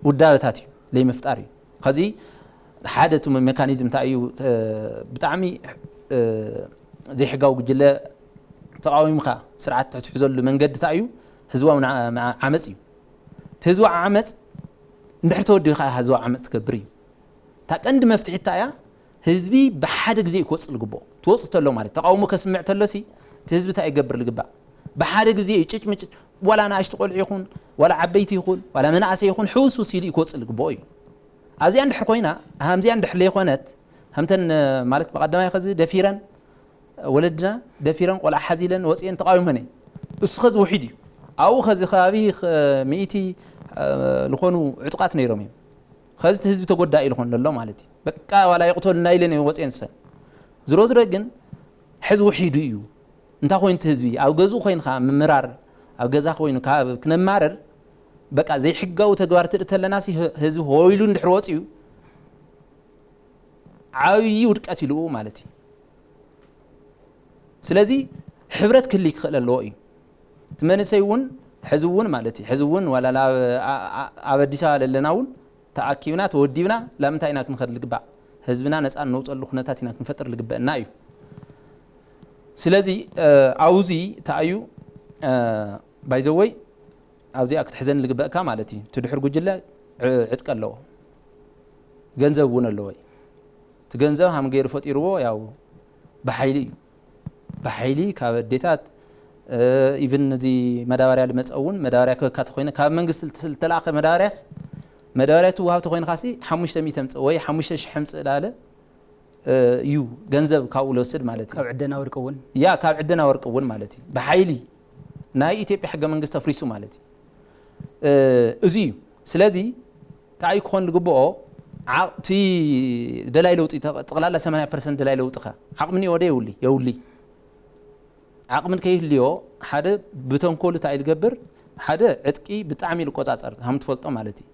ውዳበታት እዩ ለይምፍጣር እዩ። ከዚ ሓደ እቲ ሜካኒዝም እንታይ እዩ ብጣዕሚ ዘይሕጋዊ ጉጅለ ተቃዊምካ ስርዓት ትሕትሕዘሉ መንገዲ እንታይ እዩ ህዝባዊ ዓመፅ እዩ። እቲ ህዝባዊ ዓመፅ እንድሕር ተወዲኡ ከዓ ህዝባዊ ዓመፅ ትገብር እዩ። እታ ቀንዲ መፍትሒ እንታይ እያ? ህዝቢ ብሓደ ግዜ እዩ ክወፅእ ዝግብኦ። ትወፅእ ተሎ ማለት ተቃውሞ ከስምዕ ተሎ ሲ እቲ ህዝቢ እንታይ ይገብር ዝግባእ? ብሓደ ግዜ እዩ ጭጭ ምጭጭ ዋላ ንኣሽቱ ቆልዑ ይኹን ዋላ ዓበይቲ ይኹን ዋላ መናእሰይ ይኹን ሕውስውስ ኢሉ እዩ ክወፅእ ዝግብኦ እዩ። ኣብዚኣ እንድሕር ኮይና ሃምዚኣ እንድሕር ለይኮነት ሃምተን ማለት ብቀዳማይ ከዚ ደፊረን ወለድና ደፊረን ቆልዓ ሓዚለን ወፅኤን ተቃዊመን እየን። እሱ ከዚ ውሒድ እዩ። ኣብኡ ከዚ ከባቢ ሚእቲ ዝኾኑ ዕጡቃት ነይሮም እዮም። ከዚ እቲ ህዝቢ ተጎዳኢ ዝኾን ዘሎ ማለት እዩ። በቃ ዋላ ይቕተሉና ኢለን እዮም ወፅኤን ዝሰን ዝሮ ዝሮ ግን ሕዚ ውሒዱ እዩ። እንታይ ኮይኑ እቲ ህዝቢ ኣብ ገዝኡ ኮይንካ ምምራር ኣብ ገዛ ኮይኑ ክነማርር በቃ ዘይሕጋዊ ተግባር ትርኢ ተለና ህዝቢ ሆይሉ እንድሕር ወፅኡ ዓብዪ ውድቀት ኢልኡ ማለት እዩ። ስለዚ ሕብረት ክህልይ ክኽእል ኣለዎ እዩ። እቲ መንእሰይ እውን ሕዚ እውን ማለት እዩ ሕዚ እውን ዋላ ኣብ ኣዲስ ኣበባ ለለና እውን ተኣኪብና ተወዲብና ላምንታይ ኢና ክንኸድ ልግባእ ህዝብና ነፃ ነውፀሉ ኩነታት ኢና ክንፈጥር ልግበአና እዩ። ስለዚ ኣውዚ ተኣዩ ባይዘወይ ኣብዚኣ ክትሕዘን ልግበእካ ማለት እዩ። እቲ ድሕር ጉጅለ ዕጥቂ ኣለዎ፣ ገንዘብ እውን ኣለዎ። እቲ ገንዘብ ሃም ገይሩ ፈጢርዎ ያው ብሓይሊ እዩ። ብሓይሊ ካብ ኣዴታት ኢቭን ነዚ መዳበርያ ልመፀ እውን መዳበርያ ክበካ ተኮይነ ካብ መንግስቲ ዝተለኣኸ መዳበርያስ መዳበርያ ትወሃብ ተኮይንካ ሲ ሓሙሽተ ሚእቲ ኣምፅእ ወይ ሓሙሽተ ሽሕ ኣምፅእ ላለ እዩ ገንዘብ ካብኡ ልወስድ ማለት እዩ። ካብ ዕደና ወርቂ እውን ያ ካብ ዕደና ወርቂ እውን ማለት እዩ። ብሓይሊ ናይ ኢትዮጵያ ሕገ መንግስቲ ኣፍሪሱ ማለት እዩ። እዚ እዩ። ስለዚ እንታይ ክኾን ዝግብኦ እቲ ደላይ ለውጢ ጠቕላላ ሰማንያ ፐርሰንት ደላይ ለውጢ ከ ዓቕሚ እኒኦ ዶ የውሊ የውሊ ዓቕሚ ከይህልዮ ሓደ ብተንኮል እንታይ ዝገብር ሓደ ዕጥቂ ብጣዕሚ ልቆፃፀር ከም ትፈልጦ ማለት እዩ።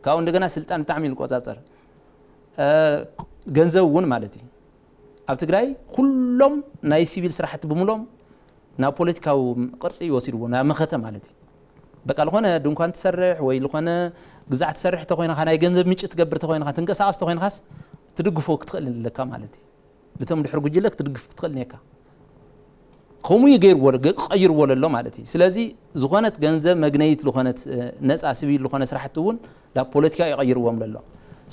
ካብኡ እንደገና ስልጣን ብጣዕሚ ልቆፃፀር ገንዘብ እውን ማለት እዩ። ኣብ ትግራይ ኩሎም ናይ ሲቪል ስራሕቲ ብምሎም ናብ ፖለቲካዊ ቅርፂ ይወሲድዎ ናብ መኸተ ማለት እዩ። በቃ ዝኾነ ድንኳን ትሰርሕ ወይ ዝኾነ ግዛዕ ትሰርሕ ተኮይንካ ናይ ገንዘብ ምንጭ ትገብር ተኮይንካ ትንቀሳቀስ ተኮይንካስ ትድግፎ ክትኽእል ኣለካ ማለት እዩ። ልቶም ድሕር ጉጅለ ክትድግፍ ክትኽእል ኔካ ከምኡ ይገይርዎ ቀይርዎ ለሎ ማለት እዩ። ስለዚ ዝኾነት ገንዘብ መግነይት ዝኾነት ነፃ ስቪል ዝኾነ ስራሕቲ እውን ናብ ፖለቲካ ይቀይርዎም ለሎ።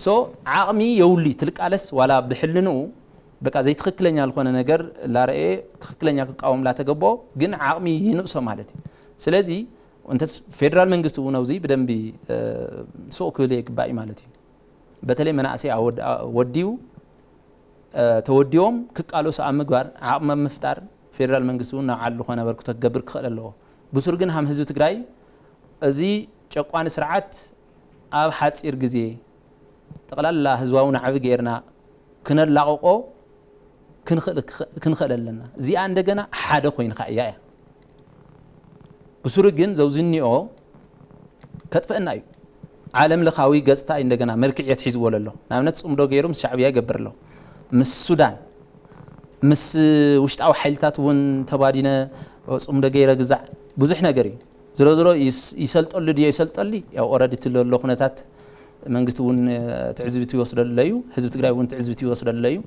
So ዓቕሚ የውሊ ትልቃለስ ዋላ ብሕልንኡ በቃ ዘይትኽክለኛ ዝኾነ ነገር ላረኤ ትኽክለኛ ክቃወም ላተገቦ ግን ዓቕሚ ይንእሶ ማለት እዩ። ስለዚ እንተ ፌደራል መንግስቲ እውን ኣብዚ ብደንቢ ስቕ ክብል የግባእ ማለት እዩ። በተለይ መናእሰይ ወዲቡ ተወዲቦም ክቃለሱ ኣብ ምግባር ዓቕሚ ኣብ ምፍጣር ፌደራል መንግስቲ እውን ናብ ዓሉ ዝኾነ ኣበርክቶ ክገብር ክኽእል ኣለዎ። ብሱር ግን ሃም ህዝቢ ትግራይ እዚ ጨቋኒ ስርዓት ኣብ ሓፂር ግዜ ጠቕላላ ህዝባዊ ናዕቢ ገይርና ክነላቕቆ ክንኽእል ኣለና። እዚኣ እንደገና ሓደ ኮይንካ እያ እያ ብሱሩ ግን ዘውዝኒኦ ከጥፍእና እዩ። ዓለም ለኻዊ ገፅታ እዩ እንደገና መልክዕ የትሒዝዎ ለሎ። ንኣብነት ፅምዶ ገይሩ ምስ ሻዕብያ ይገብር ኣሎ፣ ምስ ሱዳን፣ ምስ ውሽጣዊ ሓይልታት እውን ተባዲነ ፅምዶ ገይረ ግዛዕ ብዙሕ ነገር እዩ። ዝሮ ዝሮ ይሰልጠሉ ድዮ ይሰልጠሉ ያው ኦረዲ ትለሎ ኩነታት መንግስቲ እውን ትዕዝብቲ ይወስደሉ እዩ። ህዝቢ ትግራይ እውን ትዕዝብቲ ይወስደሉ እዩ።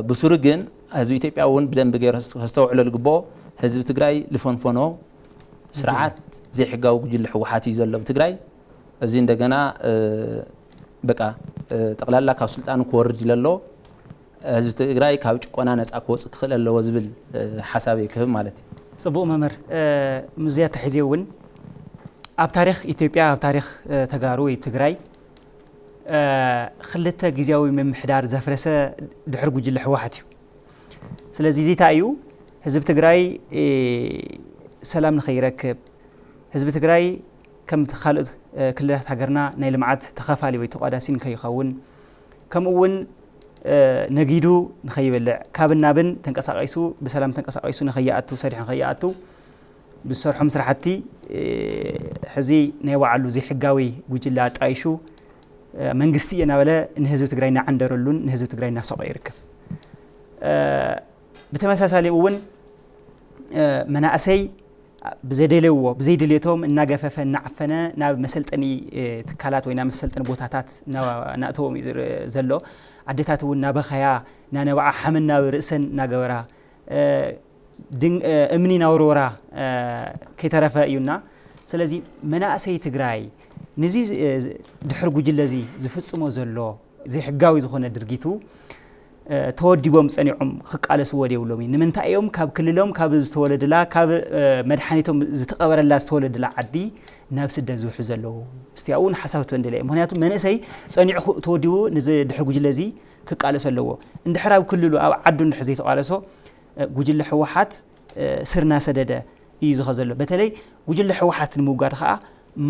ብሱሩ ግን ህዝቢ ኢትዮጵያ እውን ብደንብ ገይሩ ከስተውዕሎ ዝግብኦ ህዝቢ ትግራይ ልፈንፈኖ ስርዓት ዘይሕጋዊ ጉጅለ ህወሓት እዩ ዘሎ ኣብ ትግራይ። እዚ እንደገና በቃ ጠቕላላ ካብ ስልጣኑ ክወርድ ኢለ ኣሎ። ህዝቢ ትግራይ ካብ ጭቆና ነፃ ክወፅእ ክኽእል ኣለዎ ዝብል ሓሳብ እየ ክህብ ማለት እዩ። ፅቡቕ መምህር፣ ምስዚያ ተሒዜ እውን ኣብ ታሪክ ኢትዮጵያ ኣብ ታሪክ ተጋሩ ወይ ትግራይ ክልተ ግዜያዊ ምምሕዳር ዘፍረሰ ድሕር ጉጅለ ህወሓት እዩ። ስለዚ እዚ እንታይ እዩ ህዝቢ ትግራይ ሰላም ንኸይረክብ፣ ህዝቢ ትግራይ ከም ካልኦት ክልላት ሃገርና ናይ ልምዓት ተኻፋሊ ወይ ተቋዳሲ ንከይኸውን፣ ከምኡ እውን ነጊዱ ንኸይበልዕ፣ ካብን ናብን ተንቀሳቒሱ ብሰላም ተንቀሳቒሱ ንኸይኣቱ፣ ሰሪሑ ንኸይኣቱ ብዝሰርሖም ስራሕቲ ሕዚ ናይ ባዕሉ ዘይሕጋዊ ጉጅለ ኣጣይሹ መንግስቲ እየ እናበለ ንህዝቢ ትግራይ እናዓንደረሉን ንህዝቢ ትግራይ እናሰቆ ይርከብ። ብተመሳሳሊ እውን መናእሰይ ብዘይደለይዎ ብዘይድልየቶም እናገፈፈ እናዓፈነ ናብ መሰልጠኒ ትካላት ወይ ናብ መሰልጠኒ ቦታታት እናእተዎም እዩ ዘሎ። ኣዴታት እውን እናበኸያ እናነባዓ ሓመድ ናብ ርእሰን እናገበራ እምኒ ናውርወራ ከይተረፈ እዩና። ስለዚ መናእሰይ ትግራይ ንዚ ድሕር ጉጅለ እዚ ዝፍፅሞ ዘሎ ዘይሕጋዊ ዝኾነ ድርጊቱ ተወዲቦም ፀኒዖም ክቃለስዎ የብሎም እዩ። ንምንታይ እዮም ካብ ክልሎም ካብ ዝተወለድላ ካብ መድሓኒቶም ዝተቐበረላ ዝተወለድላ ዓዲ ናብ ስደት ዝውሑ ዘለዉ? እስቲ ኣብኡ ንሓሳብ ትበንደለ እዩ። ምክንያቱ መንእሰይ ፀኒዑ ተወዲቡ ንዚ ድሕር ጉጅለ እዚ ክቃለስ ኣለዎ። እንድሕር ኣብ ክልሉ ኣብ ዓዱ እንድሕር ዘይተቃለሶ ጉጅለ ህወሓት ስር እናሰደደ እዩ ዝኸ ዘሎ። በተለይ ጉጅለ ህወሓት ንምውጋድ ከዓ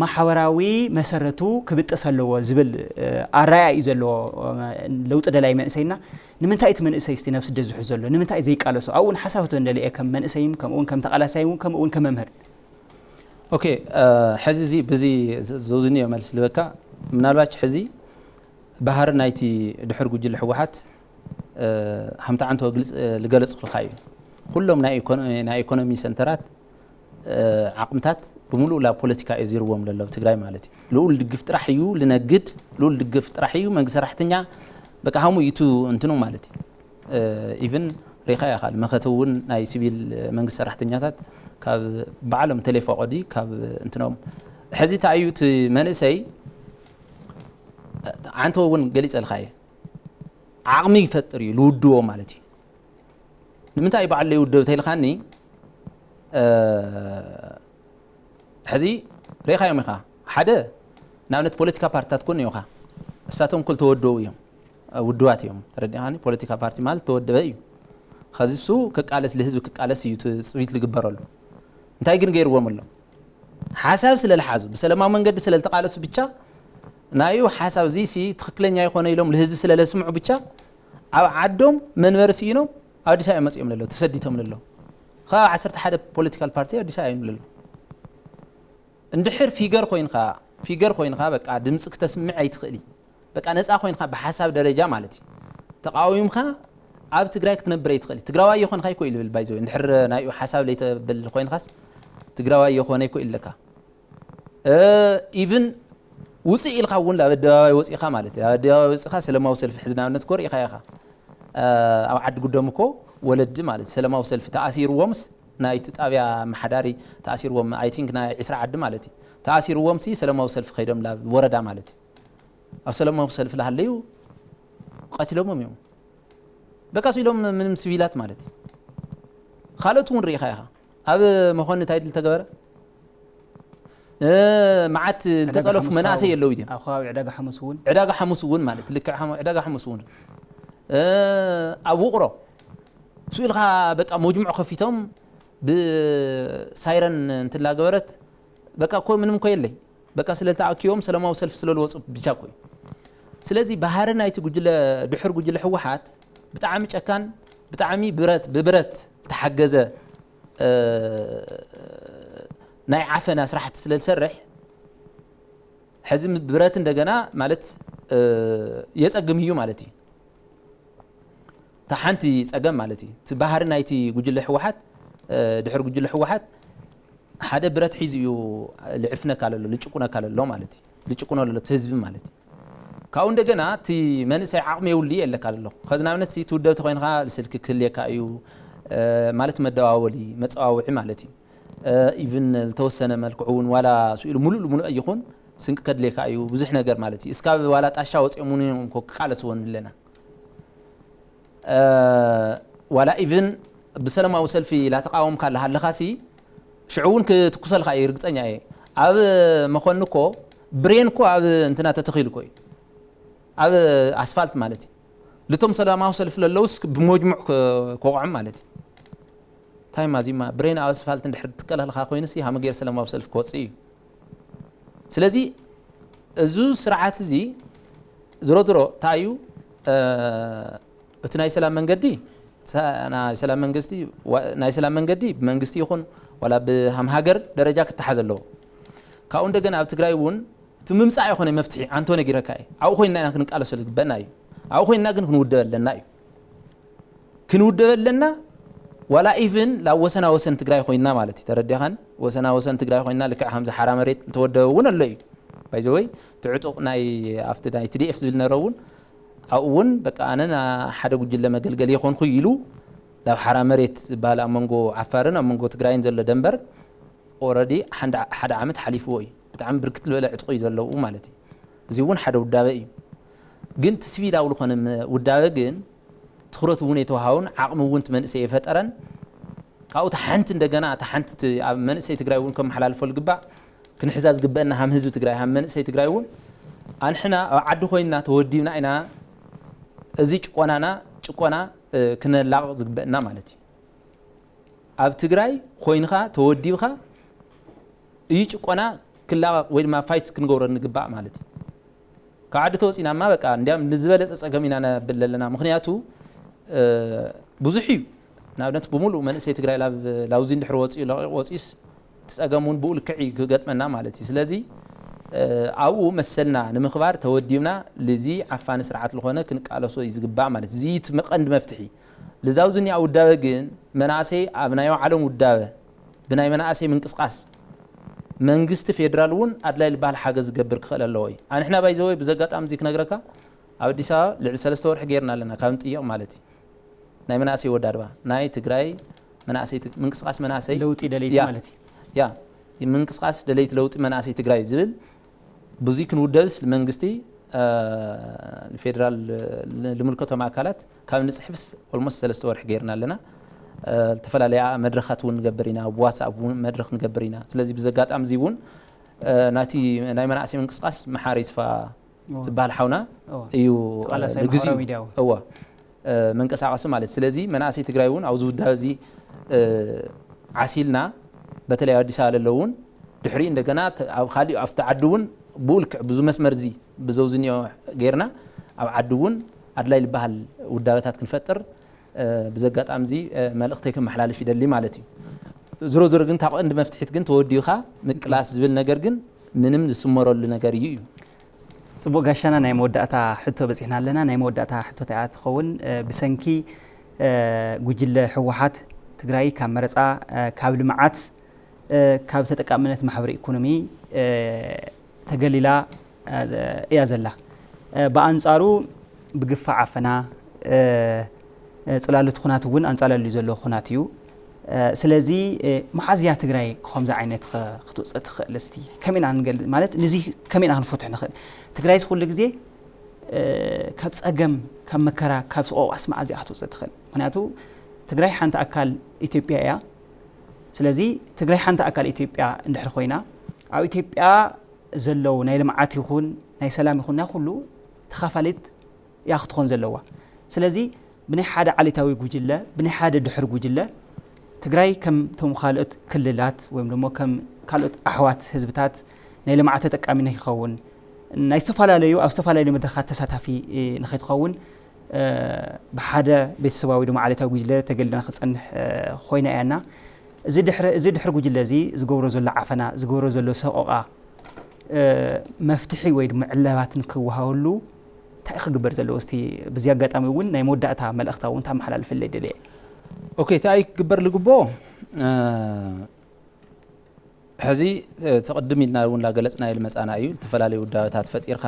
ማሕበራዊ መሰረቱ ክብጠስ ኣለዎ ዝብል ኣራያ እዩ ዘለዎ ለውጢ ደላይ መንእሰይና። ንምንታይ እቲ መንእሰይ እስቲ ናብ ስደት ዝሕዝ ዘሎ? ንምንታይ ዘይቃለሶ? ኣብኡ እውን ሓሳብ ተንደልየ ከም መንእሰይም ከምኡ እውን ከም ተቃላሳይ እውን ከምኡ እውን ከም መምህር። ኦኬ፣ ሕዚ እዚ ብዚ ዘውዝንዮ መልስ ልበካ። ምናልባች ሕዚ ባህሪ ናይቲ ድሕር ጉጅለ ህወሓት ሃምታ ዓንቶ ልገለፅኩልካ እዩ። ኩሎም ናይ ኢኮኖሚ ሰንተራት ዓቕምታት ብምሉእ ላብ ፖለቲካ እዩ ዚርዎም ዘሎ ኣብ ትግራይ ማለት እዩ። ልኡል ድግፍ ጥራሕ እዩ ልነግድ፣ ልኡል ድግፍ ጥራሕ እዩ መንግስቲ ሰራሕተኛ በቃ ሃሙ ይቱ እንትኑ ማለት እዩ። ኢቭን ሪኻ ኢኻ መኸተ እውን ናይ ሲቪል መንግስቲ ሰራሕተኛታት ካብ በዓሎም ተሌፈቆዲ ካብ እንትኖም ሕዚ እንታይ እዩ እቲ መንእሰይ ዓንተወ እውን ገሊፀልካ እየ ዓቕሚ ይፈጥር እዩ ልውድዎ ማለት እዩ። ንምንታይ በዓል ለይውደብ ተይልካኒ ሕዚ ሬኻዮም ኢኻ ሓደ ንኣብነት ፖለቲካ ፓርቲታት ኮን ኢኻ እሳቶም ኩል ተወደው እዮም ውድዋት እዮም ተረዲኻኒ። ፖለቲካ ፓርቲ ማለት ተወደበ እዩ። ከዚ እሱ ክቃለስ ልህዝቢ ክቃለስ እዩ ትፅቢት ልግበረሉ። እንታይ ግን ገይርዎም ኣሎ? ሓሳብ ስለ ልሓዙ ብሰለማዊ መንገዲ ስለ ልተቃለሱ ብቻ ናዩ ሓሳብ እዚ ሲ ትኽክለኛ ይኾነ ኢሎም ልህዝቢ ስለ ለስምዑ ብቻ ኣብ ዓዶም መንበሪ ስኢኖም ኣብ ኣዲስ ኣበባ መፅኦም ለለው ተሰዲቶም ለለው። ካብ ዓሰርተ ሓደ ፖለቲካል ፓርቲ ኣዲስ ኣበባ እዮም ለለው። እንድሕር ፊገር ኮይንካ ፊገር ኮይንካ በቃ ድምፂ ክተስምዕ ኣይትኽእሊ። በቃ ነፃ ኮይንካ ብሓሳብ ደረጃ ማለት እዩ ተቃዊምካ ኣብ ትግራይ ክትነብር ኣይትኽእል። ትግራዋይ የኾንካ ይኮ ይልብል ባይዘ እንድሕር ናይኡ ሓሳብ ለይተብል ኮይንካስ ትግራዋይ የኾነ ይኮ ይለካ። ኢቭን ውፅእ ኢልካ እውን ኣብ ኣደባባይ ወፂኻ ማለት እዩ ኣብ ኣደባባይ ወፂኻ ሰለማዊ ሰልፊ ሕዚ ንኣብነት ኮር ኢኻ ኢኻ ኣብ ዓዲ ጉደም እኮ ወለዲ ማለት ሰለማዊ ሰልፊ ተኣሲርዎምስ ናይቲ ጣብያ መሓዳሪ ተኣሲርዎም ኣይ ቲንክ ናይ ዒስራ ዓዲ ማለት እዩ ተኣሲርዎም ሲ ሰለማዊ ሰልፊ ከይዶም ናብ ወረዳ ማለት እዩ። ኣብ ሰላማዊ ሰልፊ ላሃለዩ ቀቲሎሞም እዮም። በቃ ስኢሎም ምንም ሲቪላት ማለት እዩ። ካልኦት እውን ርኢኻ ኢኻ። ኣብ መኾኒ እንታይ ድል ተገበረ? እ፣ መዓት ዕዳጋ ዝተጠለፉ ሓሙስ መናእሰይ ካብ የለው እዮም። ኣብ ከባቢ ዕዳጋ ሓሙስ እውን ዕዳጋ ሓሙስ እውን ማለት ልክዕ ሓሙ- ዕዳጋ ሓሙስ እውን እ፣ ኣብ ውቕሮ ስኢልካ በቃ መጅሙዕ ከፊቶም ብሳይረን እንትላገበረት በቃ እኮ ምንም እኮ የለይ። በቃ ስለ ተኣኪቦም ሰላማዊ ሰልፊ ስለ ዝወፁ ብቻ እኮ እዩ። ስለዚ ባህሪ ናይቲ ጉጅለ ድሑር ጉጅለ ህወሓት ብጣዕሚ ጨካን ብጣዕሚ ብረት ብብረት ዝተሓገዘ እ፣ ናይ ዓፈና ስራሕቲ ስለ ዝሰርሕ ሕዚ ብረት እንደገና ማለት እ፣ የፀግም እዩ ማለት እዩ። እታ ሓንቲ ፀገም ማለት እዩ እቲ ባህሪ ናይቲ ጉጅለ ህወሓት እ፣ ድሕር ጉጅለ ህወሓት ሓደ ብረት ሒዙ እዩ ልዕፍነካ ለሎ ልጭቁነካ ለሎ ማለት እዩ። ልጭቁኖ ለሎ እቲ ህዝቢ ማለት እዩ። ካብኡ እንደገና እቲ መንእሰይ ዓቕሚ የውልዩ የለካ ለሎ ከዚ ናብነት ትውደብቲ ኮይንካ ስልኪ ክህልየካ እዩ እ፣ ማለት መደዋወሊ መፀዋውዒ ማለት እዩ። ኢቭን ዝተወሰነ መልክዑ እውን ዋላ ስኢሉ ሙሉእ ሙሉእ ይኹን ስንቂ ከድልየካ እዩ ብዙሕ ነገር ማለት እዩ። እስካብ ዋላ ጣሻ ወፂኦም እውን እዮም እኮ ክቃለስዎ ኣለና። እ፣ ዋላ ኢቭን ብሰላማዊ ሰልፊ ላተቃወምካ ኣለካ ኣለካ ሲ ሽዑ እውን ክትኩሰልካ እዩ ርግፀኛ እየ። ኣብ መኮኒ እኮ ብሬን እኮ ኣብ እንትና ተተኺሉ እኮ እዩ ኣብ ኣስፋልት ማለት እዩ። ልቶም ሰላማዊ ሰልፊ ለለውስ ብመጅሙዕ ከ- ከውቕዖም ማለት እዩ። እንታይ ማዚማ ብሬን ኣብ ኣስፋልት እንድሕር ትቀላልካ ኮይኑሲ ሃመ ገይር ሰላማዊ ሰልፊ ክወፅእ እዩ። ስለዚ እዚ ስርዓት እዚ ዝሮ ዝሮ እንታይ እዩ እ፣ እቲ ናይ ሰላም መንገዲ ሳ- ናይ ሰላም መንግስቲ ዋ- ናይ ሰላም መንገዲ ብመንግስቲ ይኹን ዋላ ብሃም ሃገር ደረጃ ክተሓዝ ኣለዎ። ካብኡ እንደገና ኣብ ትግራይ እውን እቲ ምምፃእ ይኾነ መፍትሒ ኣንቶ ነጊረካ እየ። ኣብኡ ኮይንና ኢና ክንቃለሰሉ ዝግበእና እዩ። ኣብኡ ኮይንና ግን ክንውደብ ኣለና እዩ። ክንውደብ ኣለና ዋላ ኢቭን ላብ ወሰና ወሰን ትግራይ ኮይንና ማለት እዩ። ተረዲኻን ወሰና ወሰን ትግራይ ኮይንና ልክዕ ከምዚ ሓራ መሬት ዝተወደበ እውን ኣሎ እዩ። ባይዘወይ እቲ ዕጡቕ ናይ ኣብቲ ናይ ቲ ዲ ኤፍ ዝብል ነረ እውን ኣብኡ እውን በቃ ኣነ ና- ሓደ ጉጅለ መገልገሊ የኾንኩ ኢሉ ናብ ሓራ መሬት ዝበሃል ኣብ መንጎ ዓፋርን ኣብ መንጎ ትግራይን ዘሎ ደንበር ኦረዲ ሓደ ዓመት ሓሊፍዎ እዩ። ብጣዕሚ ብርክት ዝበለ ዕጥቁ እዩ ዘለዉ ማለት እዩ። እዚ እውን ሓደ ውዳበ እዩ። ግን እቲ ሲቪላዊ ዝኾነ መ- ውዳበ ግን ትኹረት እውን የተዋሃውን ዓቕሚ እውን እቲ መንእሰይ የፈጠረን ካብኡ እቲ ሓንቲ እንደገና እቲ ሓንቲ እቲ ኣብ መንእሰይ ትግራይ እውን ከመሓላልፎ ዝግባእ ክንሕዛ ዝግበአና ሃም ህዝቢ ትግራይ ሃም መንእሰይ ትግራይ እውን ኣንሕና ኣብ ዓዲ ኮይንና ተወዲብና ኢና እዚ ጭቆናና ጭቆና እ፣ ክነላቕቕ ዝግበአና ማለት እዩ። ኣብ ትግራይ ኮይንኻ ተወዲብካ እዩ ጭቆና ክላቐቕ ወይ ድማ ፋይት ክንገብሮ ንግባእ ማለት እዩ። ካብ ዓዲ ተወፂናማ በቃ እንዲያም ንዝበለፀ ፀገም ኢና ነብል ዘለና። ምክንያቱ እ፣ ብዙሕ እዩ። ንኣብነት ብምሉእ መንእሰይ ትግራይ ላብ- ላውዚ እንድሕር ወፂኡ ለቂቑ ወፂኡስ እቲ ፀገም እውን ብኡ ልክዕ እዩ ክገጥመና ማለት እዩ። ስለዚ እ፣ ኣብኡ መሰልና ንምኽባር ተወዲብና ልዚ ዓፋኒ ስርዓት ዝኾነ ክንቃለሶ እዩ ዝግባእ ማለት እዩ። እዚ እዩ እቲ መቐንዲ መፍትሒ። ልዛው ዝኒኣ ውዳበ ግን መናእሰይ ኣብ ናይ ባዕሎም ውዳበ ብናይ መናእሰይ ምንቅስቃስ መንግስቲ ፌደራል እውን ኣድላይ ዝበሃል ሓገዝ ዝገብር ክኽእል ኣለዎ እዩ። ኣንሕና ባይዘወይ ብዘጋጣሚ እዚ ክነግረካ ኣብ ኣዲስ ኣበባ ልዕሊ ሰለስተ ወርሒ ገይርና ኣለና ካብ ንጥይቕ ማለት እዩ። ናይ መናእሰይ ወዳድባ ናይ ትግራይ መናእሰይ ት- ምንቅስቃስ መናእሰይ ለውጢ ደለይቲ ያ ማለት እዩ። ያ ምንቅስቃስ ደለይቲ ለውጢ መናእሰይ ትግራይ ዝብል ብዙይ ክንውደብስ መንግስቲ እ፣ ፌደራል እ፣ ልምልከቶም ኣካላት ካብ ንፅሕፍስ ኦልሞስት ሰለስተ ወርሒ ገይርና ኣለና። እ፣ ዝተፈላለያ መድረኻት እውን ንገብር ኢና ኣብ ዋትስኣፕ እውን መድረኽ ንገብር ኢና። ስለዚ ብዘጋጣሚ እዚ እውን እ፣ ናቲ ናይ መናእሰይ ምንቅስቃስ መሓር ይስፋ እዋ። ዝበሃል ሓውና እዋ። እዩ ተቓላሳይ ንግዚኡ ማሕበራዊ ሚድያ እውን። እዋ እ፣ መንቀሳቐሲ ማለት ስለዚ መናእሰይ ትግራይ እውን ኣብዚ ውዳበ እዚ እ፣ ዓሲልና በተለይ ኣብ ኣዲስ ኣበባ ለለዉ እውን ድሕሪኡ እንደገና ተ- ኣብ ካሊእ ኣብቲ ዓዲ እውን ብኡ ልክዕ ብዙ መስመር እዚ ብዘውዚ እኒኦ ገይርና ኣብ ዓዲ እውን ኣድላይ ዝበሃል ውዳበታት ክንፈጥር እ፣ ብዘጋጣሚ እዚ እ፣ መልእኽተይ ከመሓላልፍ ይደሊ ማለት እዩ። ዝሮ ዝሮ ግን ታቆ እንዲ መፍትሒት ግን ተወዲኻ ምቅላስ ዝብል ነገር ግን ምንም ዝስመረሉ ነገር እዩ እዩ ፅቡቅ ጋሻና ናይ መወዳእታ ሕቶ በፂሕና ኣለና። ናይ መወዳእታ ሕቶ እንታይ እያ ትኸውን? እ፣ ብሰንኪ እ፣ ጉጅለ ህወሓት ትግራይ ካብ መረፃ እ፣ ካብ ልምዓት እ፣ ካብ ተጠቃምነት ማሕበረ ኢኮኖሚ እ፣ ተገሊላ እ፣ እያ ዘላ። እ፣ ብኣንፃሩ ብግፋ ዓፈና እ፣ እ፣ ፅላሎት ኩናት እውን ኣንፃላልዩ ዘሎ ኩናት እዩ። ስለዚ መዓዝ እያ ትግራይ ከምዚ ዓይነት ክትውፅእ ትኽእል? እስቲ ከመይ ኢና ክንገል ማለት ነዚ ከመይ ኢና ክንፈትሑ ንኽእል? ትግራይስ ኩሉ ግዜ ካብ ጸገም፣ ካብ መከራ፣ ካብ ሰቆቃስ መዓዝ እያ ክትወጽእ ትኽእል? ምክንያቱ ትግራይ ሓንቲ ኣካል ኢትዮጵያ እያ። ስለዚ ትግራይ ሓንቲ ኣካል ኢትዮጵያ እንድሕር ኮይና፣ ኣብ ኢትዮጵያ ዘለዉ ናይ ልምዓት ይኹን ናይ ሰላም ይኹን ናይ ኩሉ ተኻፋሊት እያ ክትኾን ዘለዋ። ስለዚ ብናይ ሓደ ዓሌታዊ ጉጅለ፣ ብናይ ሓደ ድሑር ጉጅለ ትግራይ ከም ቶም ካልኦት ክልላት ወይም ደሞ ከም ካልኦት ኣሕዋት ህዝብታት ናይ ልምዓት ተጠቃሚ ንክኸውን፣ ናይ ዝተፈላለዩ፣ ኣብ ዝተፈላለዩ መድረኻት ተሳታፊ ንክትኸውን ብሓደ ቤተሰባዊ ድማ ዓሌታዊ ጉጅለ ተገሊላ ክጸንሕ ኮይና እያ። እና እዚ ድሕሪ፣ እዚ ድሕሪ ጉጅለ እዚ ዝገብሮ ዘሎ ዓፈና፣ ዝገብሮ ዘሎ ሰቆቃ መፍትሒ ወይ ድማ ዕላባት ንክወሃበሉ እንታይ ክግበር ዘለዎ? እስቲ ብዚ ኣጋጣሚ እውን ናይ መወዳእታ መልእኽታ እውን ተመሓላልፍለይ ደልየ። ኦኬ፣ እንታይ ክግበር ልግቦ? ሕዚ ተቕድም ኢልና እውን ላገለጽና ኢሉ መጻና እዩ። ዝተፈላለዩ ውዳበታት ፈጢርካ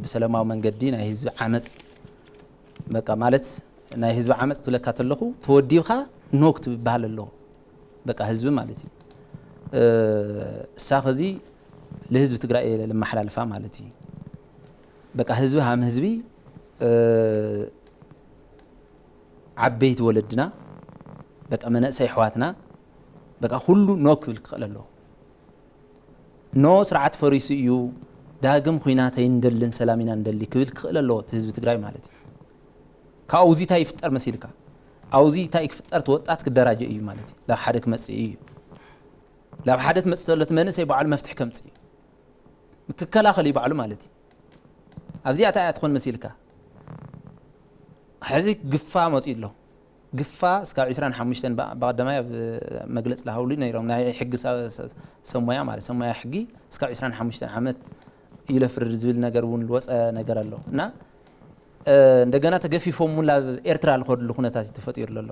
ብሰላማዊ መንገዲ ናይ ህዝቢ ዓመፅ፣ በቃ ማለት ናይ ህዝቢ ዓመፅ ትብለካ ተለኹ ተወዲብካ ኖ ክትበሃል ኣለዎ። በቃ ህዝቢ ማለት እዩ። እሳ ኸዚ ለህዝቢ ትግራይ እየ ለመሓላልፋ ማለት እዩ። በቃ ህዝቢ ሃም ህዝቢ፣ ዓበይቲ ወለድና፣ በቃ መነእሰይ ኣሕዋትና፣ በቃ ኩሉ ኖ ክብል ክኽእል ኣለዎ። ኖ ስርዓት ፈሪሱ እዩ፣ ዳግም ኹናት ኣይንደልን ሰላም ኢና ንደሊ ክብል ክኽእል ኣለዎ እቲ ህዝቢ ትግራይ ማለት እዩ። ካብኡ እዚ እንታይ ይፍጠር መሲልካ? ኣብዚ እንታይ ክፍጠር? እቲ ወጣት ክደራጀ እዩ ማለት እዩ። ላብ ሓደ ክመጽእ እዩ። ላብ ሓደ ትመጽእ ተሎ እቲ መንእሰይ ባዕሉ መፍትሒ ከምጽእ እዩ። ክከላኸል እዩ ባዕሉ ማለት እዩ። ኣብዚኣ እንታይ እያ ትኾን መሲልካ? ሕዚ ግፋ መጺኡ ኣሎ። ግፋ እስካብ ዕስራን ሓሙሽተን ባ-፣ ብቐዳማይ ኣብ መግለጺ ላሃውሉ ነይሮም። ናይ ሕጊ ሰ-፣ ሰ-፣ ሰሞያ ማለት ሰሞያ ሕጊ እስካብ ዕስራን ሓሙሽተን ዓመት እዩ ለፍርድ ዝብል ነገር እውን ዝወጸ ነገር ኣሎ። እና፣ እ፣ እንደገና ተገፊፎም እውን ላብ ኤርትራ ልኸድሉ ኩነታት እዩ ተፈጢሩ ዘሎ።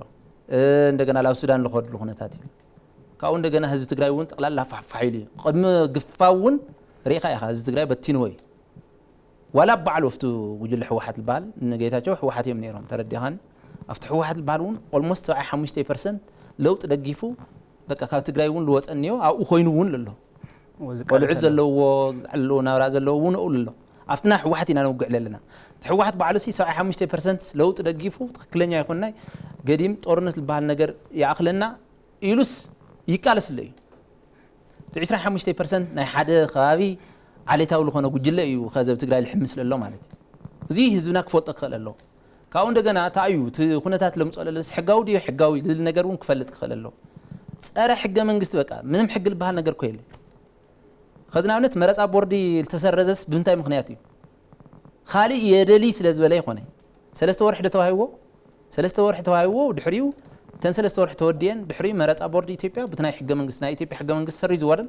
እ፣ እንደገና ላብ ሱዳን ልኸድሉ ኩነታት እዩ። ካብኡ እንደገና ህዝቢ ትግራይ እውን ጠቕላላ ፋሕፋሕ ኢሉ እዩ። ቅድሚ ግፋ እውን ርኢኻ ኢኻ፣ ህዝቢ ትግራይ በቲንዎ እዩ። ዋላ ባዕሉ ኣብቲ ጉጅለ ህወሓት ዝበሃል፣ ንጌታቸው ህወሓት እዮም ነይሮም፣ ተረዲኻኒ? ኣብቲ ህወሓት ዝበሃል እውን ኦልሞስት ሰብዓይ ሓሙሽተ ፐርሰንት ለውጢ ደጊፉ፣ በቃ ካብ ትግራይ እውን ልወፀ እኒኦ፣ ኣብኡ ኮይኑ እውን ኣሎ። እዎ፣ ዝቃለስ ቆልዑ ኣሎ። ዘለዎ፣ ዝዓለዎ ናብራ ዘለዎ እውን ኣብኡ ኣሎ። ኣብቲ ናይ ህወሓት ኢና ነውግዕ ዘለና። እቲ ህወሓት ባዕሉ ሲ ሰብዓይ ሓሙሽተ ፐርሰንት ለውጢ ደጊፉ፣ ትኽክለኛ ይኹን ናይ ገዲም ጦርነት ዝበሃል ነገር ይኣኽለና ኢሉስ ይቃለስ ኣሎ እዩ። እቲ ዕስራን ሓሙሽተን ፐርሰንት ናይ ሓደ ከባቢ ዓሌታዊ ዝኾነ ጉጅለ እዩ ከዚ ኣብ ትግራይ ልሕምስ ለሎ ማለት እዩ። እዚ ህዝብና ክፈልጦ ክኽእል ኣለዎ። ካብኡ እንደገና እንታይ እዩ እቲ ኩነታት ለምፅኦ ለለስ ሕጋዊ ድዮ ሕጋዊ ዝብል ነገር እውን ክፈልጥ ክኽእል ኣለዎ። ፀረ ሕገ መንግስቲ በቃ ምንም ሕጊ ዝበሃል ነገር እኮ የለ። ከዚ ንኣብነት መረፃ ቦርዲ ዝተሰረዘስ ብምንታይ ምኽንያት እዩ? ካልእ የደሊ ስለ ዝበለ ይኾነ። ሰለስተ ወርሒ ዶ ተዋሂብዎ? ሰለስተ ወርሒ ተዋሂብዎ፣ ድሕሪኡ እተን ሰለስተ ወርሒ ተወዲኤን፣ ድሕሪኡ መረፃ ቦርድ ኢትዮጵያ ብቲ ናይ ሕገ መንግስቲ፣ ናይ ኢትዮጵያ ሕገ መንግስቲ ሰሪዝዎ ኣይደል?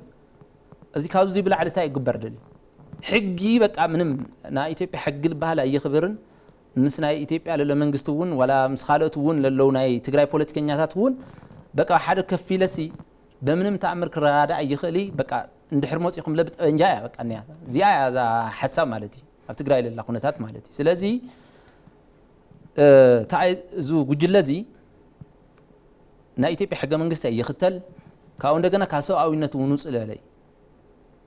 እዚ ካብዚ ብላዕሊ እንታይ ይግበር ደልዩ? ሕጊ በቃ ምንም ናይ ኢትዮጵያ ሕጊ ዝበሃል ኣየኽብርን። ምስ ናይ ኢትዮጵያ ለሎ መንግስቲ እውን ዋላ ምስ ካልኦት እውን ለለዉ ናይ ትግራይ ፖለቲከኛታት እውን በቃ ሓደ ከፍ ኢለሲ በምንም ተኣምር ክረዳዳእ ኣይኽእል እዩ። በቃ እንድሕር መፂኹም ለ ብጠበንጃ እያ በቃ እኒኣ። እዚኣ እያ እዛ ሓሳብ ማለት እዩ። ኣብ ትግራይ ለላ ኩነታት ማለት እዩ። ስለዚ፣ እ፣ እንታይ እዚ ጉጅለ እዚ ናይ ኢትዮጵያ ሕገ መንግስቲ ይኽተል፣ ካብኡ እንደገና ካብ ሰብኣዊነት እውን ውፅእ ዝበለ እዩ።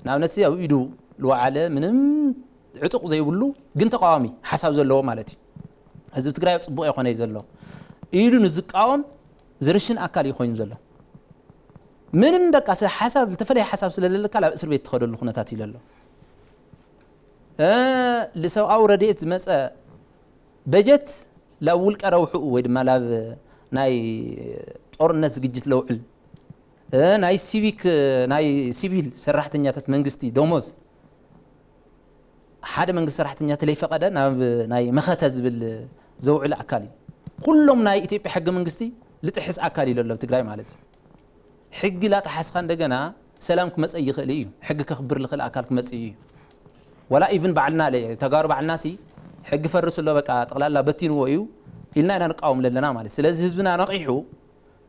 ንኣብነት ኣብ ኢዱ ልወዓለ ምንም ዕጡቕ ዘይብሉ ግን ተቃዋሚ ሓሳብ ዘለዎ ማለት እዩ። ህዝቢ ትግራይ ኣብ ፅቡቕ የኾነ እዩ ዘሎ። ኢሉ ንዝቃወም ዝርሽን ኣካል እዩ ኮይኑ ዘሎ። ምንም በቃ ስ-፣ ሓሳብ፣ ዝተፈለየ ሓሳብ ስለለለካ ላብ እስር ቤት ትኸደሉ ኩነታት እዩ ዘሎ። እ፣ ልሰብኣዊ ረድኤት ዝመፀ በጀት ላብ ውልቀ ረብሕኡ ወይ ድማ ላብ ናይ ጦርነት ዝግጅት ለውዕል፣ እ፣ ናይ ሲቪክ፣ ናይ ሲቪል ሰራሕተኛታት መንግስቲ ደሞዝ ሓደ መንግስቲ ሰራሕተኛ ተለይፈቐደ ናብ ናይ መኸተ ዝብል ዘውዕል ኣካል እዩ። ኩሎም ናይ ኢትዮጵያ ሕገ መንግስቲ ልጥሕስ ኣካል እዩ ዘሎ ኣብ ትግራይ ማለት እዩ። ሕጊ ላጠሓስካ እንደገና ሰላም ክመፀ ይኽእል እዩ። ሕጊ ከኽብር ልኽእል ኣካል ክመፅእ እዩ። ዋላ ኢቭን ባዕልና ለ-፣ ተጋሩ ባዕልና ሲ ሕጊ ፈርስ ኣሎ በቃ ጠቕላላ በቲንዎ እዩ ኢልና ኢና ንቃወም ለለና ማለት። ስለዚ ህዝብና ነቒሑ፣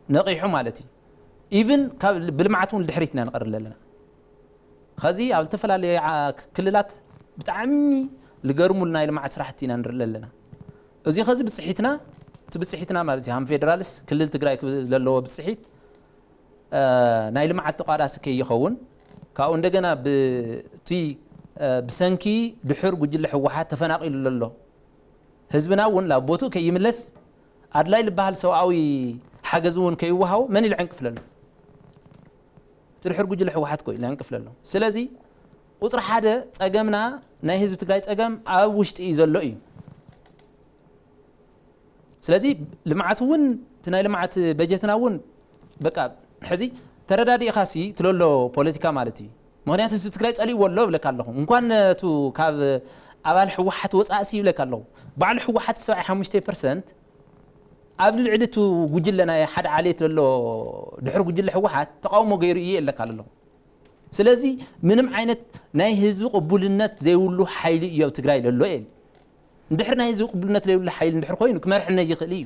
ነቒሑ ማለት እዩ። ኢቭን ካብ ብልምዓት እውን ድሕሪት ኢና ንቐር ለለና። ኸዚ ኣብ ዝተፈላለየ ዓ-፣ ክ-፣ ክልላት ብጣዕሚ ልገርሙ ናይ ልምዓት ስራሕቲ ኢና ንርኢ ለለና። እዚ ኸዚ ብፅሒትና፣ እቲ ብፅሒትና ማለት እዩ፣ ሃም ፌደራልስ ክልል ትግራይ ክብል ዘለዎ ብፅሒት፣ እ፣ ናይ ልምዓት ተቋዳሲ ከይኸውን፣ ካብኡ እንደገና ብቲ ብሰንኪ ድሕር ጉጅለ ህወሓት ተፈናቒሉ ዘሎ ህዝብና እውን ናብ ቦትኡ ከይምለስ ኣድላይ ዝበሃል ሰብኣዊ ሓገዝ እውን ከይወሃቦ መን ኢሉ ዕንቅፍለሉ? እቲ ድሕር ጉጅለ ህወሓት እኮ እዩ ዕንቅፍለሉ። ስለዚ ቁፅሪ ሓደ ፀገምና ናይ ህዝቢ ትግራይ ፀገም ኣብ ውሽጢ እዩ ዘሎ እዩ። ስለዚ ልምዓት እውን እቲ ናይ ልምዓት በጀትና እውን በቃ ሕዚ ተረዳዲእኻሲ ትለሎ ፖለቲካ ማለት እዩ። ምክንያቱ ህዝቢ ትግራይ ፀሊእዎ ኣሎ ይብለካ ኣለኹ። እንኳን ነቱ ካብ ኣባል ህወሓት ወፃእሲ ይብለካ ኣለኹ። ባዕሉ ህወሓት ሰብዓ ሓሙሽተ ፐርሰንት ኣብ ልዕሊ እቲ ጉጅለ ናይ ሓደ ዓሌት ዘሎ ድሕር ጉጅለ ህወሓት ተቃውሞ ገይሩ እዩ ይብለካ ኣለኹ። ስለዚ ምንም ዓይነት ናይ ህዝቢ ቅቡልነት ዘይብሉ ሓይሊ እዩ ኣብ ትግራይ ዘሎ እየ። እንድሕር ናይ ህዝቢ ቅቡልነት ዘይብሉ ሓይሊ እንድሕር ኮይኑ ክመርሐና ይኽእል እዩ።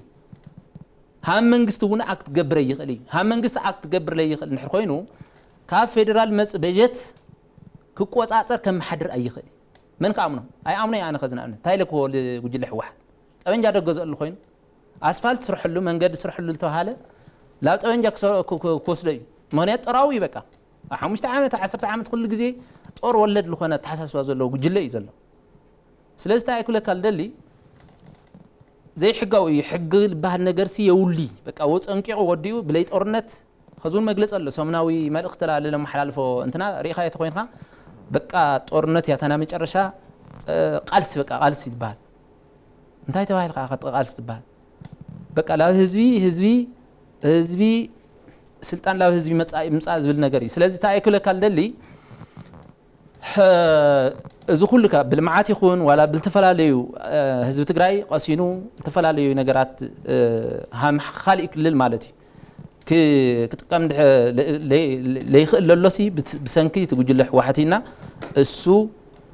ሃም መንግስቲ እውን ኣክት ክገብር ይኽእል እዩ። ሃም መንግስቲ ኣክት ክገብር ዘይኽእል እንድሕር ኮይኑ ካብ ፌደራል መጽ በጀት ክቆጻጸር ከመሓድር ኣይኽእል እዩ። መን ክኣምኖ? ኣይኣምኖ እየ ኣነ። ከዚ ንኣብነት እንታይ ኢለ ክወ-፣ ጉጅለ ህወሓት ጠበንጃ ዶ ክገዝአሉ ኮይኑ ኣስፋልት ስርሐሉ መንገዲ ስርሐሉ ዝተባሃለ ናብ ጠበንጃ ክሰ-፣ ክ-፣ ክ-፣ ክወስዶ እዩ። ምክንያቱ ጦራዊ እዩ በቃ። ኣብ ሓሙሽተ ዓመት፣ ዓሰርተ ዓመት ኩሉ ግዜ ጦር ወለድ ዝኾነ ኣተሓሳስባ ዘለዎ ጉጅለ እዩ ዘሎ። ስለዚ እንታይ ክብለካ ልደሊ፣ ዘይሕጋዊ እዩ። ሕጊ ዝበሃል ነገርሲ የውሊ። በቃ ወ-፣ ጸንቂቑ ወዲኡ ብለይ ጦርነት። ከዚ እውን መግለጺ ኣሎ። ሰሙናዊ መልእኽቲ ላ-፣ ለመሓላልፎ እንትና ርኢኻዮ ተኾይንካ፣ በቃ ጦርነት እያ እታ ናይ መጨረሻ፣ ጸ-፣ ቃልሲ በቃ ቃልሲ ይበሃል። እንታይ ተባሂልካ ኢኻ ቃልሲ ትበሃል? በቃ ላብ ህዝቢ፣ ህዝቢ፣ ህዝቢ ስልጣን ላብ ህዝቢ መጻ-፣ ምጻእ ዝብል ነገር እዩ። ስለዚ እንታይ ክብለካ ልደሊ፣ ሐ-፣ እዚ ኩሉ ከ ብልምዓት ይኹን ዋላ ብልተፈላለዩ፣ እ፣ ህዝቢ ትግራይ ቀሲኑ ዝተፈላለዩ ነገራት፣ እ፣ ሃም-፣ ካልእ ክልል ማለት እዩ ክ-፣ ክጥቀም ድሐ-፣ ለ-፣ ለ-፣ ለይኽእል ለሎሲ ብት-፣ ብሰንኪ እቲ ጉጅለ ህወሓት ኢና። እሱ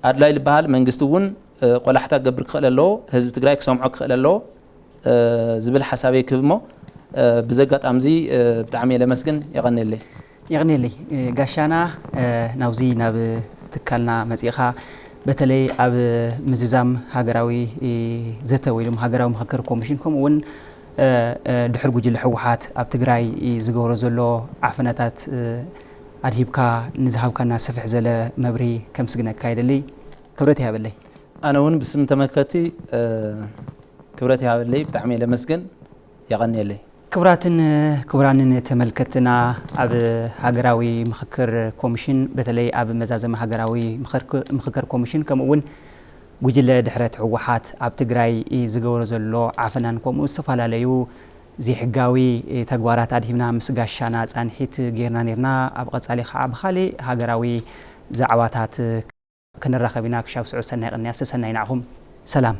ኣድላይ ዝበሃል መንግስቲ እውን፣ እ፣ ቆላሕታ ክገብር ክኽእል ኣለዎ። ህዝቢ ትግራይ ክሰምዖ ክኽእል ኣለዎ። እ፣ ዝብል ሓሳበይ ክህብ እሞ፣ እ፣ ብዚ ኣጋጣሚ እዚ፣ እ፣ ብጣዕሚ እየ ለመስግን። የቐንየለይ። የቐንየለይ። እ፣ ጋሻና፣ እ፣ ናብዚ ናብ ትካልና መጺእኻ፣ በተለይ ኣብ ምዝዛም ሃገራዊ፣ እ፣ ዘተ ወይ ድማ ሃገራዊ ምኽክር ኮሚሽን፣ ከምኡ እውን፣ እ፣ እ፣ ድሕር ጉጅለ ህወሓት ኣብ ትግራይ፣ እ፣ ዝገብሮ ዘሎ ዓፈናታት፣ እ፣ ኣድሂብካ ንዝሃብካና ስፍሕ ዘለ መብርሂ ከምስግነካ ይደሊ። ክብረት ይሃበለይ። ኣነ እውን ብስም ተመልከቲ፣ እ፣ ክብረት ይሃበለይ። ብጣዕሚ እየ ለመስግን። የቐንየለይ። ክቡራትን ክቡራንን ተመልከትና፣ ኣብ ሃገራዊ ምኽክር ኮሚሽን፣ በተለይ ኣብ መዛዘሚ ሃገራዊ ምኽርክ-፣ ምኽክር ኮሚሽን፣ ከምኡ እውን ጉጅለ ድሕረት ህወሓት ኣብ ትግራይ ዝገብሮ ዘሎ ዓፈናን ከምኡ ዝተፈላለዩ ዘይሕጋዊ ተግባራት ኣድሂብና ምስ ጋሻና ጻንሒት ጌርና ኔርና። ኣብ ቐጻሊ ኸዓ ብኻሊእ ሃገራዊ ዛዕባታት ክንራኸብ ኢና። ክሻብ ስዑ ሰናይ ቅንያት፣ ሰሰናይ ንዓኹም። ሰላም።